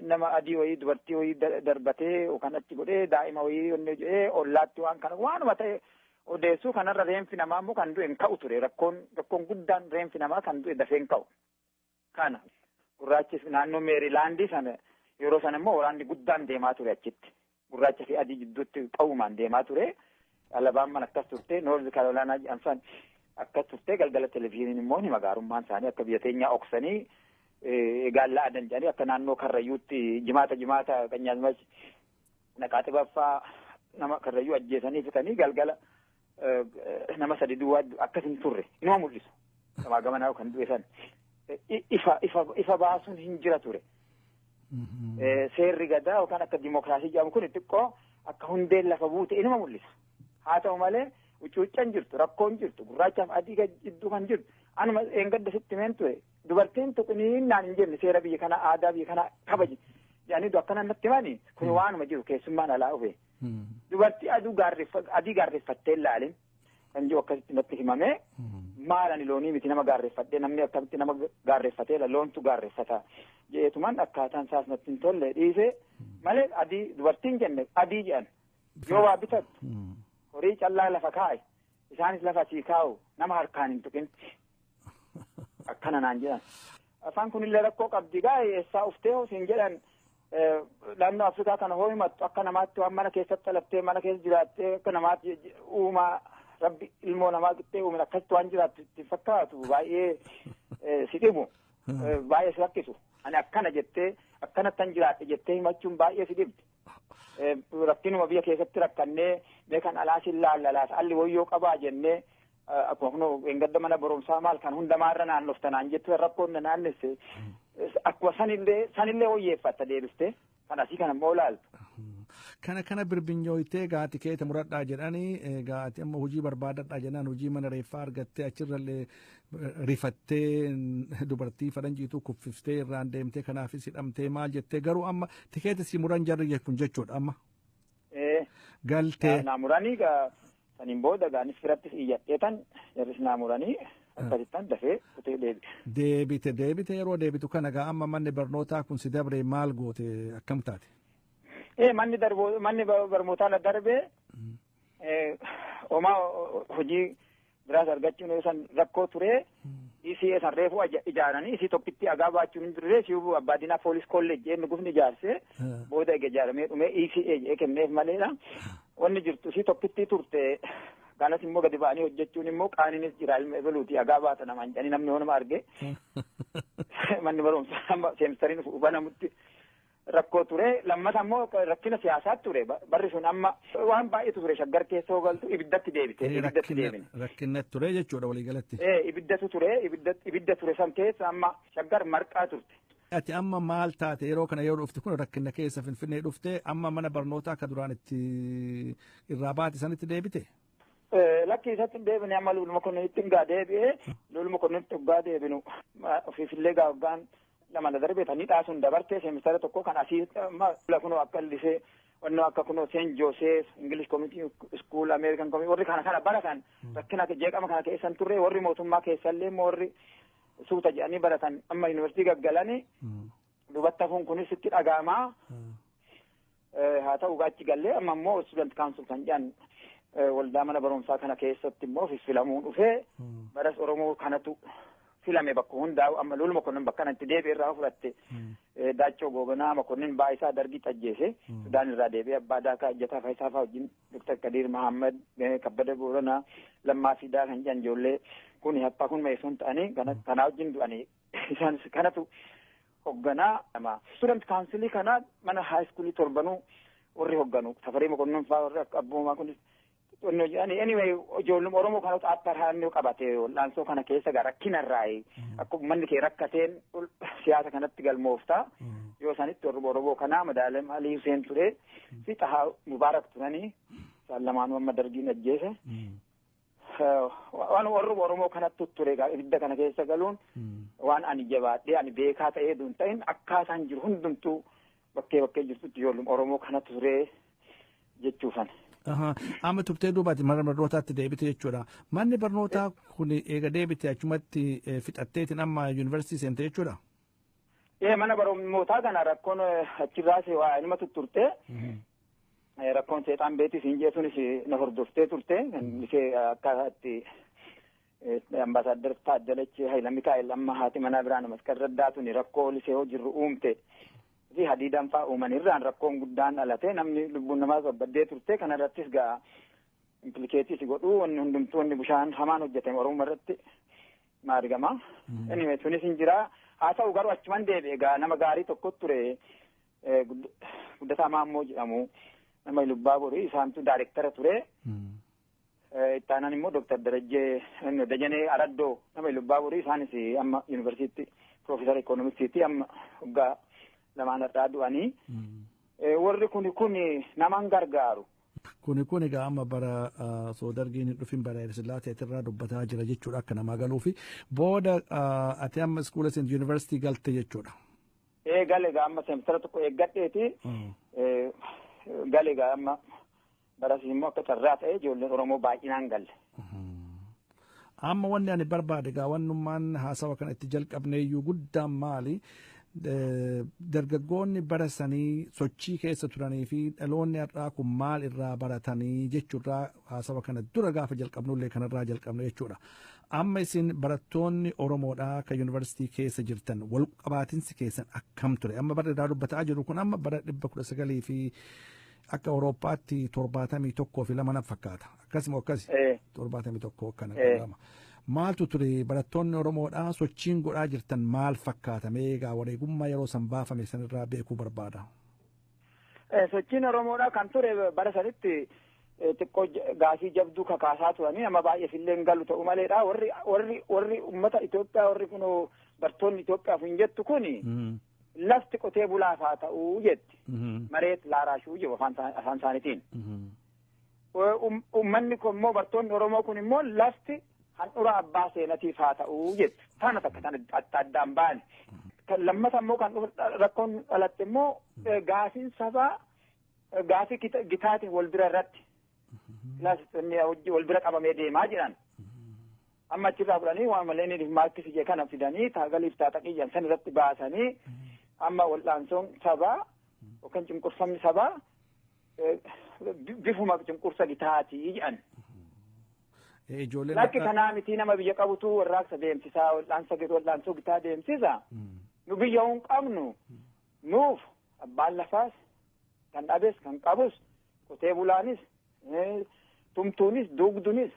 nama adii wayii dubartii wayii darbatee yookaan achi godhee daa'ima wayii onnee jedhee ollaatti waan kana waanuma ta'e odeessuu kanarra reenfi namaa immoo kan du'e hin ka'u ture. Rakkoon guddaan reenfi namaa kan du'e dafee hin ka'u. Kana gurraachis naannoo Meerilaandii sana yeroo sana immoo waraanni guddaan deemaa ture achitti. Gurraacha fi adii jidduutti qawwumaan deemaa ture. Alaabaan akkas turte, Noorz Kaarolaanaa jedhan akkas turte. Galgala televizyiiniin immoo ni magaarummaan isaanii akka biyya teenyaa oksanii gaallaa adan jedhanii akka naannoo Karrayyuutti jimaata jimaata qanyaazmach naqaa xibaffaa nama Karrayyuu ajjeesanii fixanii galgala nama sadi duwwaa akkas hin turre inuma mul'isu. Gamaa gamanaa kan du'e san ifa baasuun hin jira ture. Seerri gadaa yookaan akka dimookiraasii jedhamu kun xiqqoo akka hundeen lafa buute inuma mul'isa. Haa ta'u malee cuuccaan jirtu, rakkoon jirtu, gurraachaaf adii jidduu kan jirtu anuma eengadda sitti himeen ture. Dubartiin tuqniinnaan hin jenne seera biyya kanaa aadaa biyya kanaa kabaji jedhanii akkana natti himani kun waanuma jiru keessummaan alaa dhufe. Dubartii adii gaarreeffattee ilaalin kan jiru akkasitti natti himame maal ani loonii miti nama gaarreeffadhee namni akkamitti nama gaarreeffatee loontu gaarreeffata jedheetuman akkaataan isaas natti hin tolle dhiise malee adii dubartiin jenne adii jedhan yoo waa bitattu horii callaa lafa kaa'e isaanis lafa sii kaa'u nama harkaan hin tuqin akkana naan jedhan. Afaan kunillee rakkoo qabdi gaa eessaa uftee siin jedhan naannoo Afrikaa kana hoo himattu akka namaatti waan mana keessatti dhalattee mana keessa jiraattee akka namaatti uumaa rabbi ilmoo namaa qixxee uume akkasitti waan jiraattu itti fakkaatu baay'ee si dhibu baay'ee si rakkisu. Ani akkana jettee akkanattan jiraadhe jettee himachuun baay'ee si dhibdi. Rakkinuma biyya keessatti rakkannee mee kan alaas hin laallalaas alli wayyoo qabaa jennee akkuma kunoo engadda mana barumsaa maal kan hundamaarra naannoftanaan jettu rakkoon na naannesse akkuma sanillee wayyeeffatta deebiste kan asii kana immoo ilaaltu. Kana birbinyooyitee gaati keete muradhaa jedhanii gaati amma hojii barbaadadhaa jennaan hojii mana reeffaa argattee achirrallee rifattee dubartii faranjiituu kuffiftee irraan deemtee kanaafis hidhamtee maal jettee garuu amma tikeeta si muran jarri kun jechuudha amma. Galtee. Naa muranii saniin booda gaanis firattis iyyadheetan jarris naa muranii akkasittan dafee kutee deebi'e. Deebite yeroo deebitu kana gaa amma manni barnootaa kun si dabre maal goote akkam taate? Manni barnootaa na darbee homaa hojii biraas argachuun san rakkoo ture. Isii san reefu ijaaranii isii tokkitti agaa baachuun hin turre si'uu Abbaadinaa Poolis Kolleej jedhee gufni ijaarsee booda ega ijaaramee dhumee ECA jedhee kenneef maleedha. Wanni jirtu isii tokkitti turte kanas immoo gadi ba'anii hojjechuun immoo qaaniinis jira ilma ebaluuti agaa baata namaan jedhanii namni hoonuma arge. Manni barumsaa amma seemistariin banamutti rakkoo ture. Lammata immoo rakkina siyaasaa ture. Barri sun amma waan baay'eetu ture. Shaggar keessa hoogaltu ibiddatti deebite. Ibiddatti deebine. Rakkinatti ture jechuudha waliigalatti. Ibiddatu ture. Ibidda ture san keessa amma Shaggar marqaa turte. Ati amma maal taate yeroo kana yeroo dhufte kun rakkina keessa Finfinnee dhufte amma mana barnootaa akka duraan itti irraa baate sanitti deebite? Lakki isatti hin deebine amma luluma kunninitti hin gaa deebi'ee luluma kunninitti hoggaa deebinu ofiifillee gaa hoggaan lama na darbe tanii dhaasuun dabarte seemistara tokko kan asii kunoo akka lisee wannoo akka kunoo Saint Joseph English Community School American Community warri kana kana baratan rakkina jeeqama kana keessan turre warri mootummaa keessallee immoo warri suuta jedhanii baratan amma yuunivarsiitii gaggalanii dubatta kun kunis itti dhaga'amaa haa ta'u achi gallee amma immoo student council kan jedhan waldaa mana barumsaa kana keessatti immoo filamuun dhufee baras Oromoo kanatu filame bakka hundaa'u amma loluma kunnin bakka kanatti deebi'e irraa fudhatte Daachoo Goobanaa Makonnin Baayisaa Dargii Xajjeese Sudaan irraa deebi'e Abbaa Daakaa Ejjataa Faayisaa fa'aa wajjin Dr. Kadiir Mahammad Kabbada Booranaa Lammaa Fidaa kan jedhan ijoollee kun happaa kun meessoon ta'anii kanaa wajjin du'anii isaanis kanatu hogganaa nama student councilii kana mana high schoolii torbanuu warri hogganu Tafarii Makonnin fa'aa warri akka abboomaa kunis Anyway, ijoolluma Oromoo kanatu akka haannoo qabate wal'aansoo kana keessa gara rakkinarraayi. Akka uummanni kee rakkateen siyaasa kanatti galmoofta. Yoo sanitti warri Oromoo kanaa Madaalem Alii Huseen ture fi Xahaa Mubaarak turanii isaan lamaanuu amma dargiin ajjeese. Waan warri Oromoo kanatti ture ibidda kana keessa galuun waan ani jabaadhee ani beekaa ta'ee duun ta'in akkaataan jiru hundumtuu bakkee bakkee jirtutti ijoolluma Oromoo kanatti ture jechuufan. Amma turtee duubaati mana barnootaatti deebite jechuudha. Manni barnootaa kun eega deebite achumatti fixatteetiin amma yuunivarsiitii seente jechuudha. Ee, mana barnootaa kana rakkoon achirraas waa inuma tutturte. Rakkoon seexaan beetii siin jeesuunis na hordoftee turte. Ishee akka itti Ambaasaadar Taaddalech Hayila Mikaa'el amma haati manaa biraan Masqal Raddaa tuni rakkoo lisee jirru uumte. Fi hadiidaan fa'aa uumanirraan rakkoon guddaan dhalatee namni lubbuun namaas babbaddee turte. Kanarrattis gaa implicate si godhuu wanni hundumtuu wanni bishaan hamaan hojjetame Oromoo irratti maargama. Anyway, sunis hin jira. Haa ta'u garuu achuman deebi'e gaa nama gaarii tokko ture, Guddataa Maammoo jedhamu, nama Lubbaa Borii, isaantu daayirektara ture. Ittaanaan immoo Dooktar Darajjee Dajanee Araddoo, nama Lubbaa Borii, isaanis amma yuunivarsiitii piroofeesara ikoonomiksiiti, amma waggaa lamaan har'aa du'anii. Warri kun naman gargaaru. Kun egaa amma bara osoo dargiin hin dhufin bara Hayilasillaasee irraa dubbataa jira jechuudha akka namaa galuufi. Booda ati amma iskuula seent yuunivarsiitii galte jechuudha. Ee, gale egaa amma seemistara tokko eeggadheeti. Gale egaa amma barasii immoo akka carraa ta'e ijoolleen Oromoo baay'inaan galle. Amma wanni ani barbaade egaa wannummaan haasawa kana itti jalqabne iyyuu guddaan maali? Dargaggoonni bara sanii sochii keessa turanii fi dhaloonni har'aa kun maal irraa baratanii jechuurraa haasawa kana dura gaafa jalqabnullee kanarraa jalqabne jechuudha. Amma isin barattoonni Oromoodhaa kan yuunivarsiitii keessa jirtan wal qabaatinsi keessan akkam ture? Amma bara irraa dubbataa jiru kun amma bara 1900 fi akka Awurooppaatti 71 fi 2 na fakkaata. Akkasuma akkasi 71 akkana lama. Maaltu ture barattoonni Oromoodhaa sochiin godhaa jirtan maal fakkaata? Mee egaa wareegummaa yeroo san baafame sanirraa beekuu barbaada. Sochiin Oromoodhaa kan ture bara sanitti xiqqoo gaafii jabduu kakaasaa turanii nama baay'eef illee hin galu ta'u maleedha. Warri uummata Itoophiyaa, warri kun barattoonni Itoophiyaaf hin jettu kuni lafti qotee bulaaf haa ta'uu jetti. መሬት ላራሹ jedhu afaan isaaniitiin. Uummanni kun immoo barattoonni Oromoo kun immoo lafti handhura abbaa seenatiif haa ta'uu jettu. Tana takka tan adda addaan baane. Lammata immoo kan rakkoon dhalatte immoo gaafiin sabaa gaafii gitaatiin wal bira irratti wal bira qabamee deemaa jiran. Amma achirraa fudhanii waan malee inni maarkisii kana fidanii taagaliif taaxaqiyyan san irratti baasanii amma wal'aansoon sabaa yookaan cunqurfamni sabaa bifuma cunqursa gitaatii jedhan. Lakki kanaa miti, nama biyya qabutu warraaqsa deemsisaa, wal'aansoo gitaa deemsisa. Nu biyya hin qabnu, nuuf abbaan lafaas kan dhabes kan qabus, qotee bulaanis, tumtuunis, duugdunis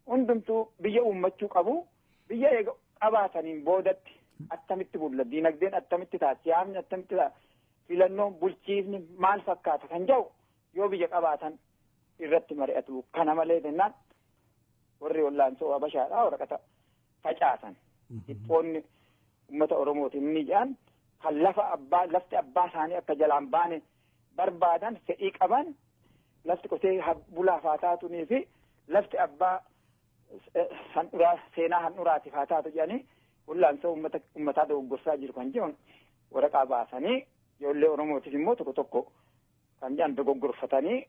hundumtuu biyya uummachuu qabu. Biyya eega qabaataniin boodatti attamitti bulla, diinagdeen attamitti ta'a, siyaasni attamitti ta'a, filannoon bulchiifni maal fakkaata kan jedhu yoo biyya qabaatan irratti mari'atu. Kana malee jennaan warri wallaansoo habashaadhaa waraqata facaasan dhiphoonni uummata Oromootiin ni jedhan kan lafa abbaa lafti abbaa isaanii akka jalaan baane barbaadan, fedhii qaban, lafti qotee bulaaf haa taatunii fi lafti abbaa handhuraa seenaa handhuraatiif haa taatu jedhanii wallaansoo uummata uummataa dogoggorsaa jiru kan jedhan waraqaa baasanii ijoollee Oromootiif immoo tokko tokko kan jedhan dogoggorfatanii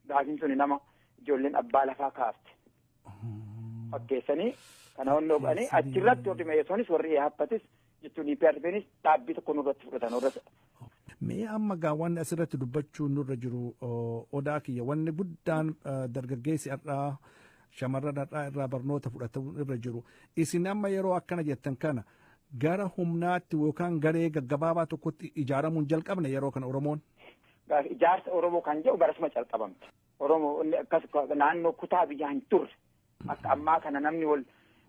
gaafiin suni nama ijoolleen abbaa lafaa kaafte fakkeessanii kana honnoo godhanii achirratti warri Meesoonis warri Eehappatis jechuun EPRPnis dhaabbii tokko nurratti fudhatan warra. Mee amma gaa wanni asirratti dubbachuu nurra jiru, odaa kiyya, wanni guddaan dargaggeessi har'aa, shamarran har'aa irraa barnoota fudhatamuu irra jiru, isin amma yeroo akkana jettan kana gara humnaatti yookaan garee gaggabaabaa tokkotti ijaaramuun jalqabne yeroo kana Oromoon. Ijaarsa Oromoo kan jedhu barasuma calqabamte. Oromoo akkas naannoo kutaa biyyaa hin turre. Akka ammaa kana namni wal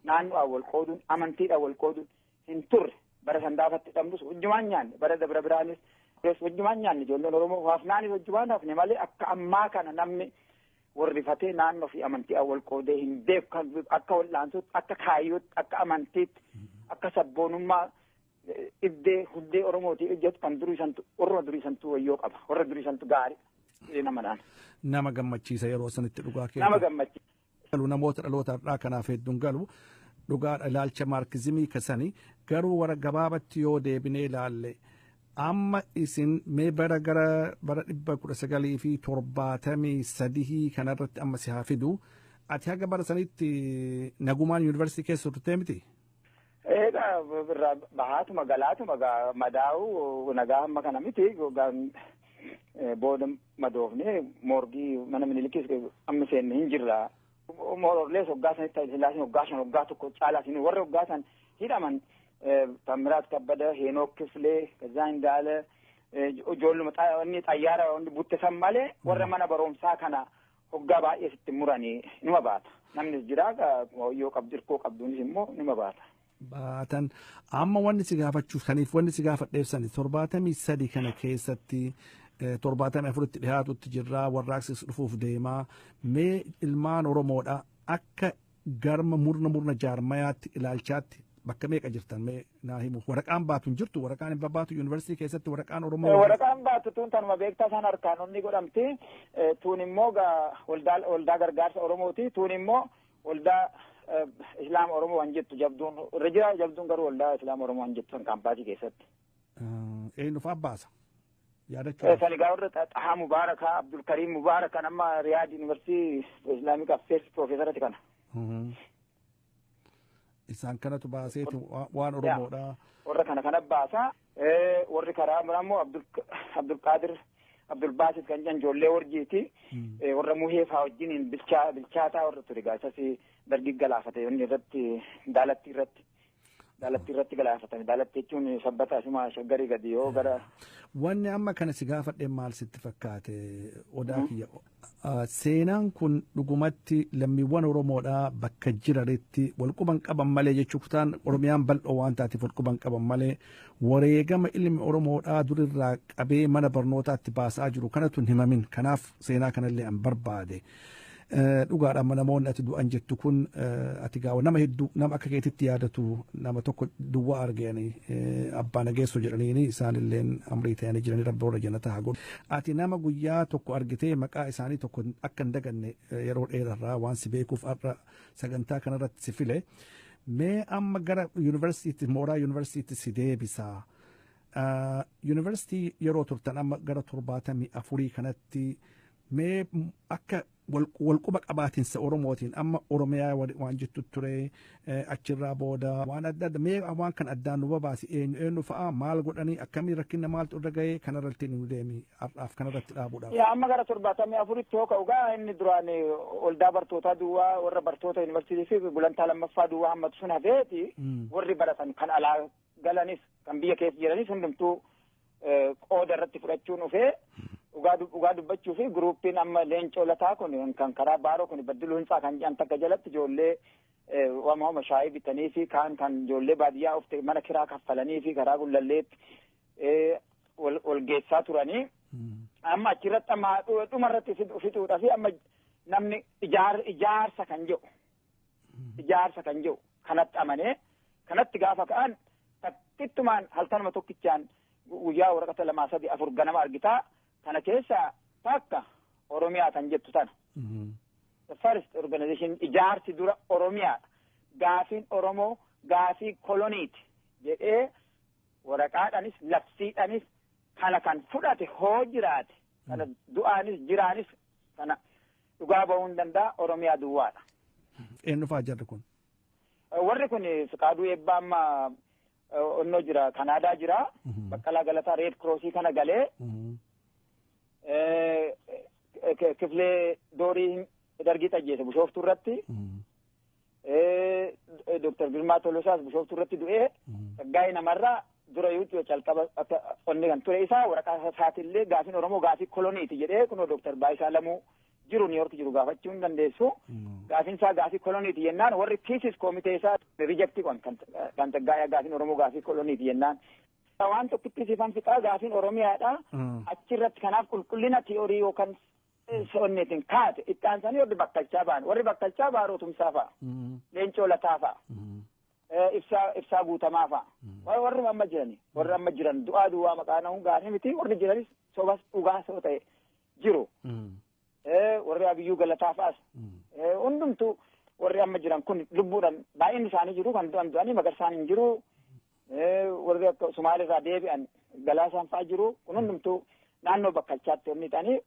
naannoodhaan wal qooduun, amantiidhaan wal qooduun hin turre. Bara sandaafatti dhabnus wajjumaan nyaanne, bara dabra biraanis wajjumaan nyaanne, ijoolleen Oromoo hafnaanis wajjumaan hafne malee akka ammaa kana namni Warrifatee naannoo fi amantii wal qoodee hin beeku kan akka wal'aansootti, akka kaayyootti, akka amantiitti, akka sabboonummaa iddee hundee Oromootii ijjatu kan durii santu warra durii santu wayyoo qaba, warra durii santu gaarii nama naan. Nama gammachiisa yeroo sanitti dhugaa kee. Nama gammachiisa. Namoota dhaloota har'aa kanaaf hedduun galu dhugaadha ilaalcha maarkizimii kasanii garuu warra gabaabatti yoo deebinee ilaalle amma isin mee bara gara bara 1973 kanarratti amma si haa fidu ati haga bara sanitti nagumaan yuunivarsiitii keessa turtee miti? Egaa irraa bahaatuma galaatuma madaa'u nagaa hamma kana miti booda madoofne morgii mana Minilikis amma seenne hin jirra. Mororlees hoggaa sanitti Sillaaseen hoggaa 5 hoggaa 1 caalaa siin warri hoggaa san hidhaman Tamiraat Kabbada, Henook Kifilee, Gazzaa Indaala, ijoolluma inni xayyaara wanni butte san malee warra mana barumsaa kana hoggaa baay'ee sitti muranii nima baata. Namnis jira yoo qabdu hirkoo qabduunis immoo nima baata. Baatan amma wanni si gaafachuuf kaniif wanni si gaafadheef sani 73 kana keessatti 74tti dhiyaatutti jirraa warraaqsis dhufuuf deemaa mee ilmaan Oromoodha akka garma murna murna jaarmayaatti ilaalchaatti bakka meeqa jirtan mee naa himu waraqaan baatu hin jirtu waraqaan hin babbaatu yuunivarsiitii keessatti waraqaan Oromoo. Waraqaan baatu tun tanuma beektaa isaan harkaan onni godhamti tuun immoo waldaa gargaarsa Oromooti tuun immoo waldaa Islaama Oromoo waan jettu jabduun irra jira jabduun garuu waldaa Islaama Oromoo waan jettu san kaampaasii keessatti. Eenyu fa'aa baasa? Yaadachuu. Sanigaa warra Xahaa Mubaarakaa Abdulkariim Mubaarakan amma Riyaad Yuunivarsiitii Islaamik Affeers Piroofeesarati kana. Isaan kanatu baaseeti waan Oromoodha. Warra kana kana baasa. Warri karaa biraa immoo Abdulqaadir Abdulbaasit kan jedhan ijoollee warjiiti. Warra muhee fa'aa wajjin bilchaataa warra ture gaasas dargii galaafate inni irratti daalatti irratti. Daalatti irratti galaafatame. Daalatti jechuun sabbata asuma shaggarii gadi yoo gara. Wanni amma kana si gaafadhe maal sitti fakkaate odaa kiyya. Seenaan kun dhugumatti lammiiwwan Oromoodhaa bakka jiranitti walquban qaban malee jechuu kutaan Oromiyaan bal'oo waan taateef walquban qaban malee wareegama ilmi Oromoodhaa durirraa qabee mana barnootaatti baasaa jiru kanatu hin himamin kanaaf seenaa kanallee an barbaade. Dhugaadha amma namoonni ati du'an jettu kun ati gaawa nama hedduu nama akka keetitti yaadatu nama tokko duwwaa arganii abbaa nageessoo jedhaniini isaanilleen amrii ta'anii jiranii rabbi warra jannata haa godhu. Ati nama guyyaa tokko argitee maqaa isaanii tokko akka hin daganne yeroo dheerarraa waan si beekuuf har'a sagantaa kanarratti si file mee amma gara yuunivarsiitii mooraa yuunivarsiitii si deebisaa. Yuunivarsiitii yeroo turtan amma gara 74 kanatti mee akka walquba qabaatinsa Oromootiin amma Oromiyaa waan jettu ture achirraa booda waan adda adda mee waan kan addaan nu babaasi eenyu eenyu fa'a maal godhanii akkamii rakkina maaltu irra ga'ee kanarratti nu deemi har'aaf kanarratti dhaabuudhaaf. Yaa amma gara 74tti yoo ka'u gaa inni duraan waldaa bartootaa duwwaa warra bartoota yuunivarsiitii fi gulantaa lammaffaa duwwaa hammatu sun hafeeti warri baratan kan alaa galanis kan biyya keessa jiranis hundumtuu qooda irratti fudhachuun dhufee dhugaa dubbachuu fi guruupiin amma leencoo lataa kun kan karaa baaroo kun baddiluu hintsaa kan jedhan takka jalatti ijoollee waamama shaayii bitanii fi kaan kan ijoollee baadiyyaa ufte mana kiraa kaffalanii fi karaa gullalleetti wal geessaa turanii. Amma achirratti amma dhumarratti fixuudha fi amma namni ijaarsa kan jedhu ijaarsa kan jedhu kanatti amanee kanatti gaafa ka'an takkittumaan halkanuma tokkichaan guyyaa waraqata 2 3 4 ganama argitaa. Kana keessa takka Oromiyaa kan jettu tana. The first organization ijaarsi dura Oromiyaadha. Gaafiin Oromoo gaafii koloniiti jedhee waraqaadhaanis labsiidhaanis kana kan fudhate hoo jiraate kana du'aanis jiraanis kana dhugaa ba'uu hin danda'a Oromiyaa duwwaadha. Eenyu fa'aa jarri kun? Warri kun Fiqaaduu Eebbaa amma onnoo jira Kanaadaa jira Baqqalaa Galataa Reed Crossii kana galee. Kifilee Doorii Dargii Xajjeese Bishooftuu irratti Dooktar Girmaa Tolosaas Bishooftuu irratti du'ee Tsaggaayee Namarraa dura yoo calqaba akka onni kan ture isaa waraqaa isaatillee gaafiin Oromoo gaafii koloniiti jedhee kunoo Dooktar Baayisaa Lamuu jiru Niiyork jiru gaafachuu hin dandeessu. Gaafiin isaa gaafii koloniiti jennaan warri tiisis koomitee isaa riijektii kan Tsaggaayee gaafiin Oromoo gaafii koloniiti jennaan. Waan tokkitti sifan fixaa gaafiin Oromiyaadha. Achirratti kanaaf qulqullina tiyoorii yookaan Onneetiin kaate itti aansanii warri Bakkalchaa ba'an, warri Bakkalchaa Baaroo Tumsaa fa'a, Leencoo Lataa fa'a, Ibsaa Guutamaa fa'a. Warri amma jirani, warri amma jiran du'aa duwwaa maqaa na'uun gaarii miti, warri jiranis sobas dhugaas yoo ta'e jiru. Warri Abiyyuu Galataa fa'as hundumtuu warri amma jiran kun lubbuudhaan baay'inni isaanii jiru, kan du'an du'anii Magarsaan hin jiru. Warri akka Sumaalirraa deebi'an Galaasaan fa'a jiru, kun hundumtuu naannoo Bakkalchaatti inni ta'anii.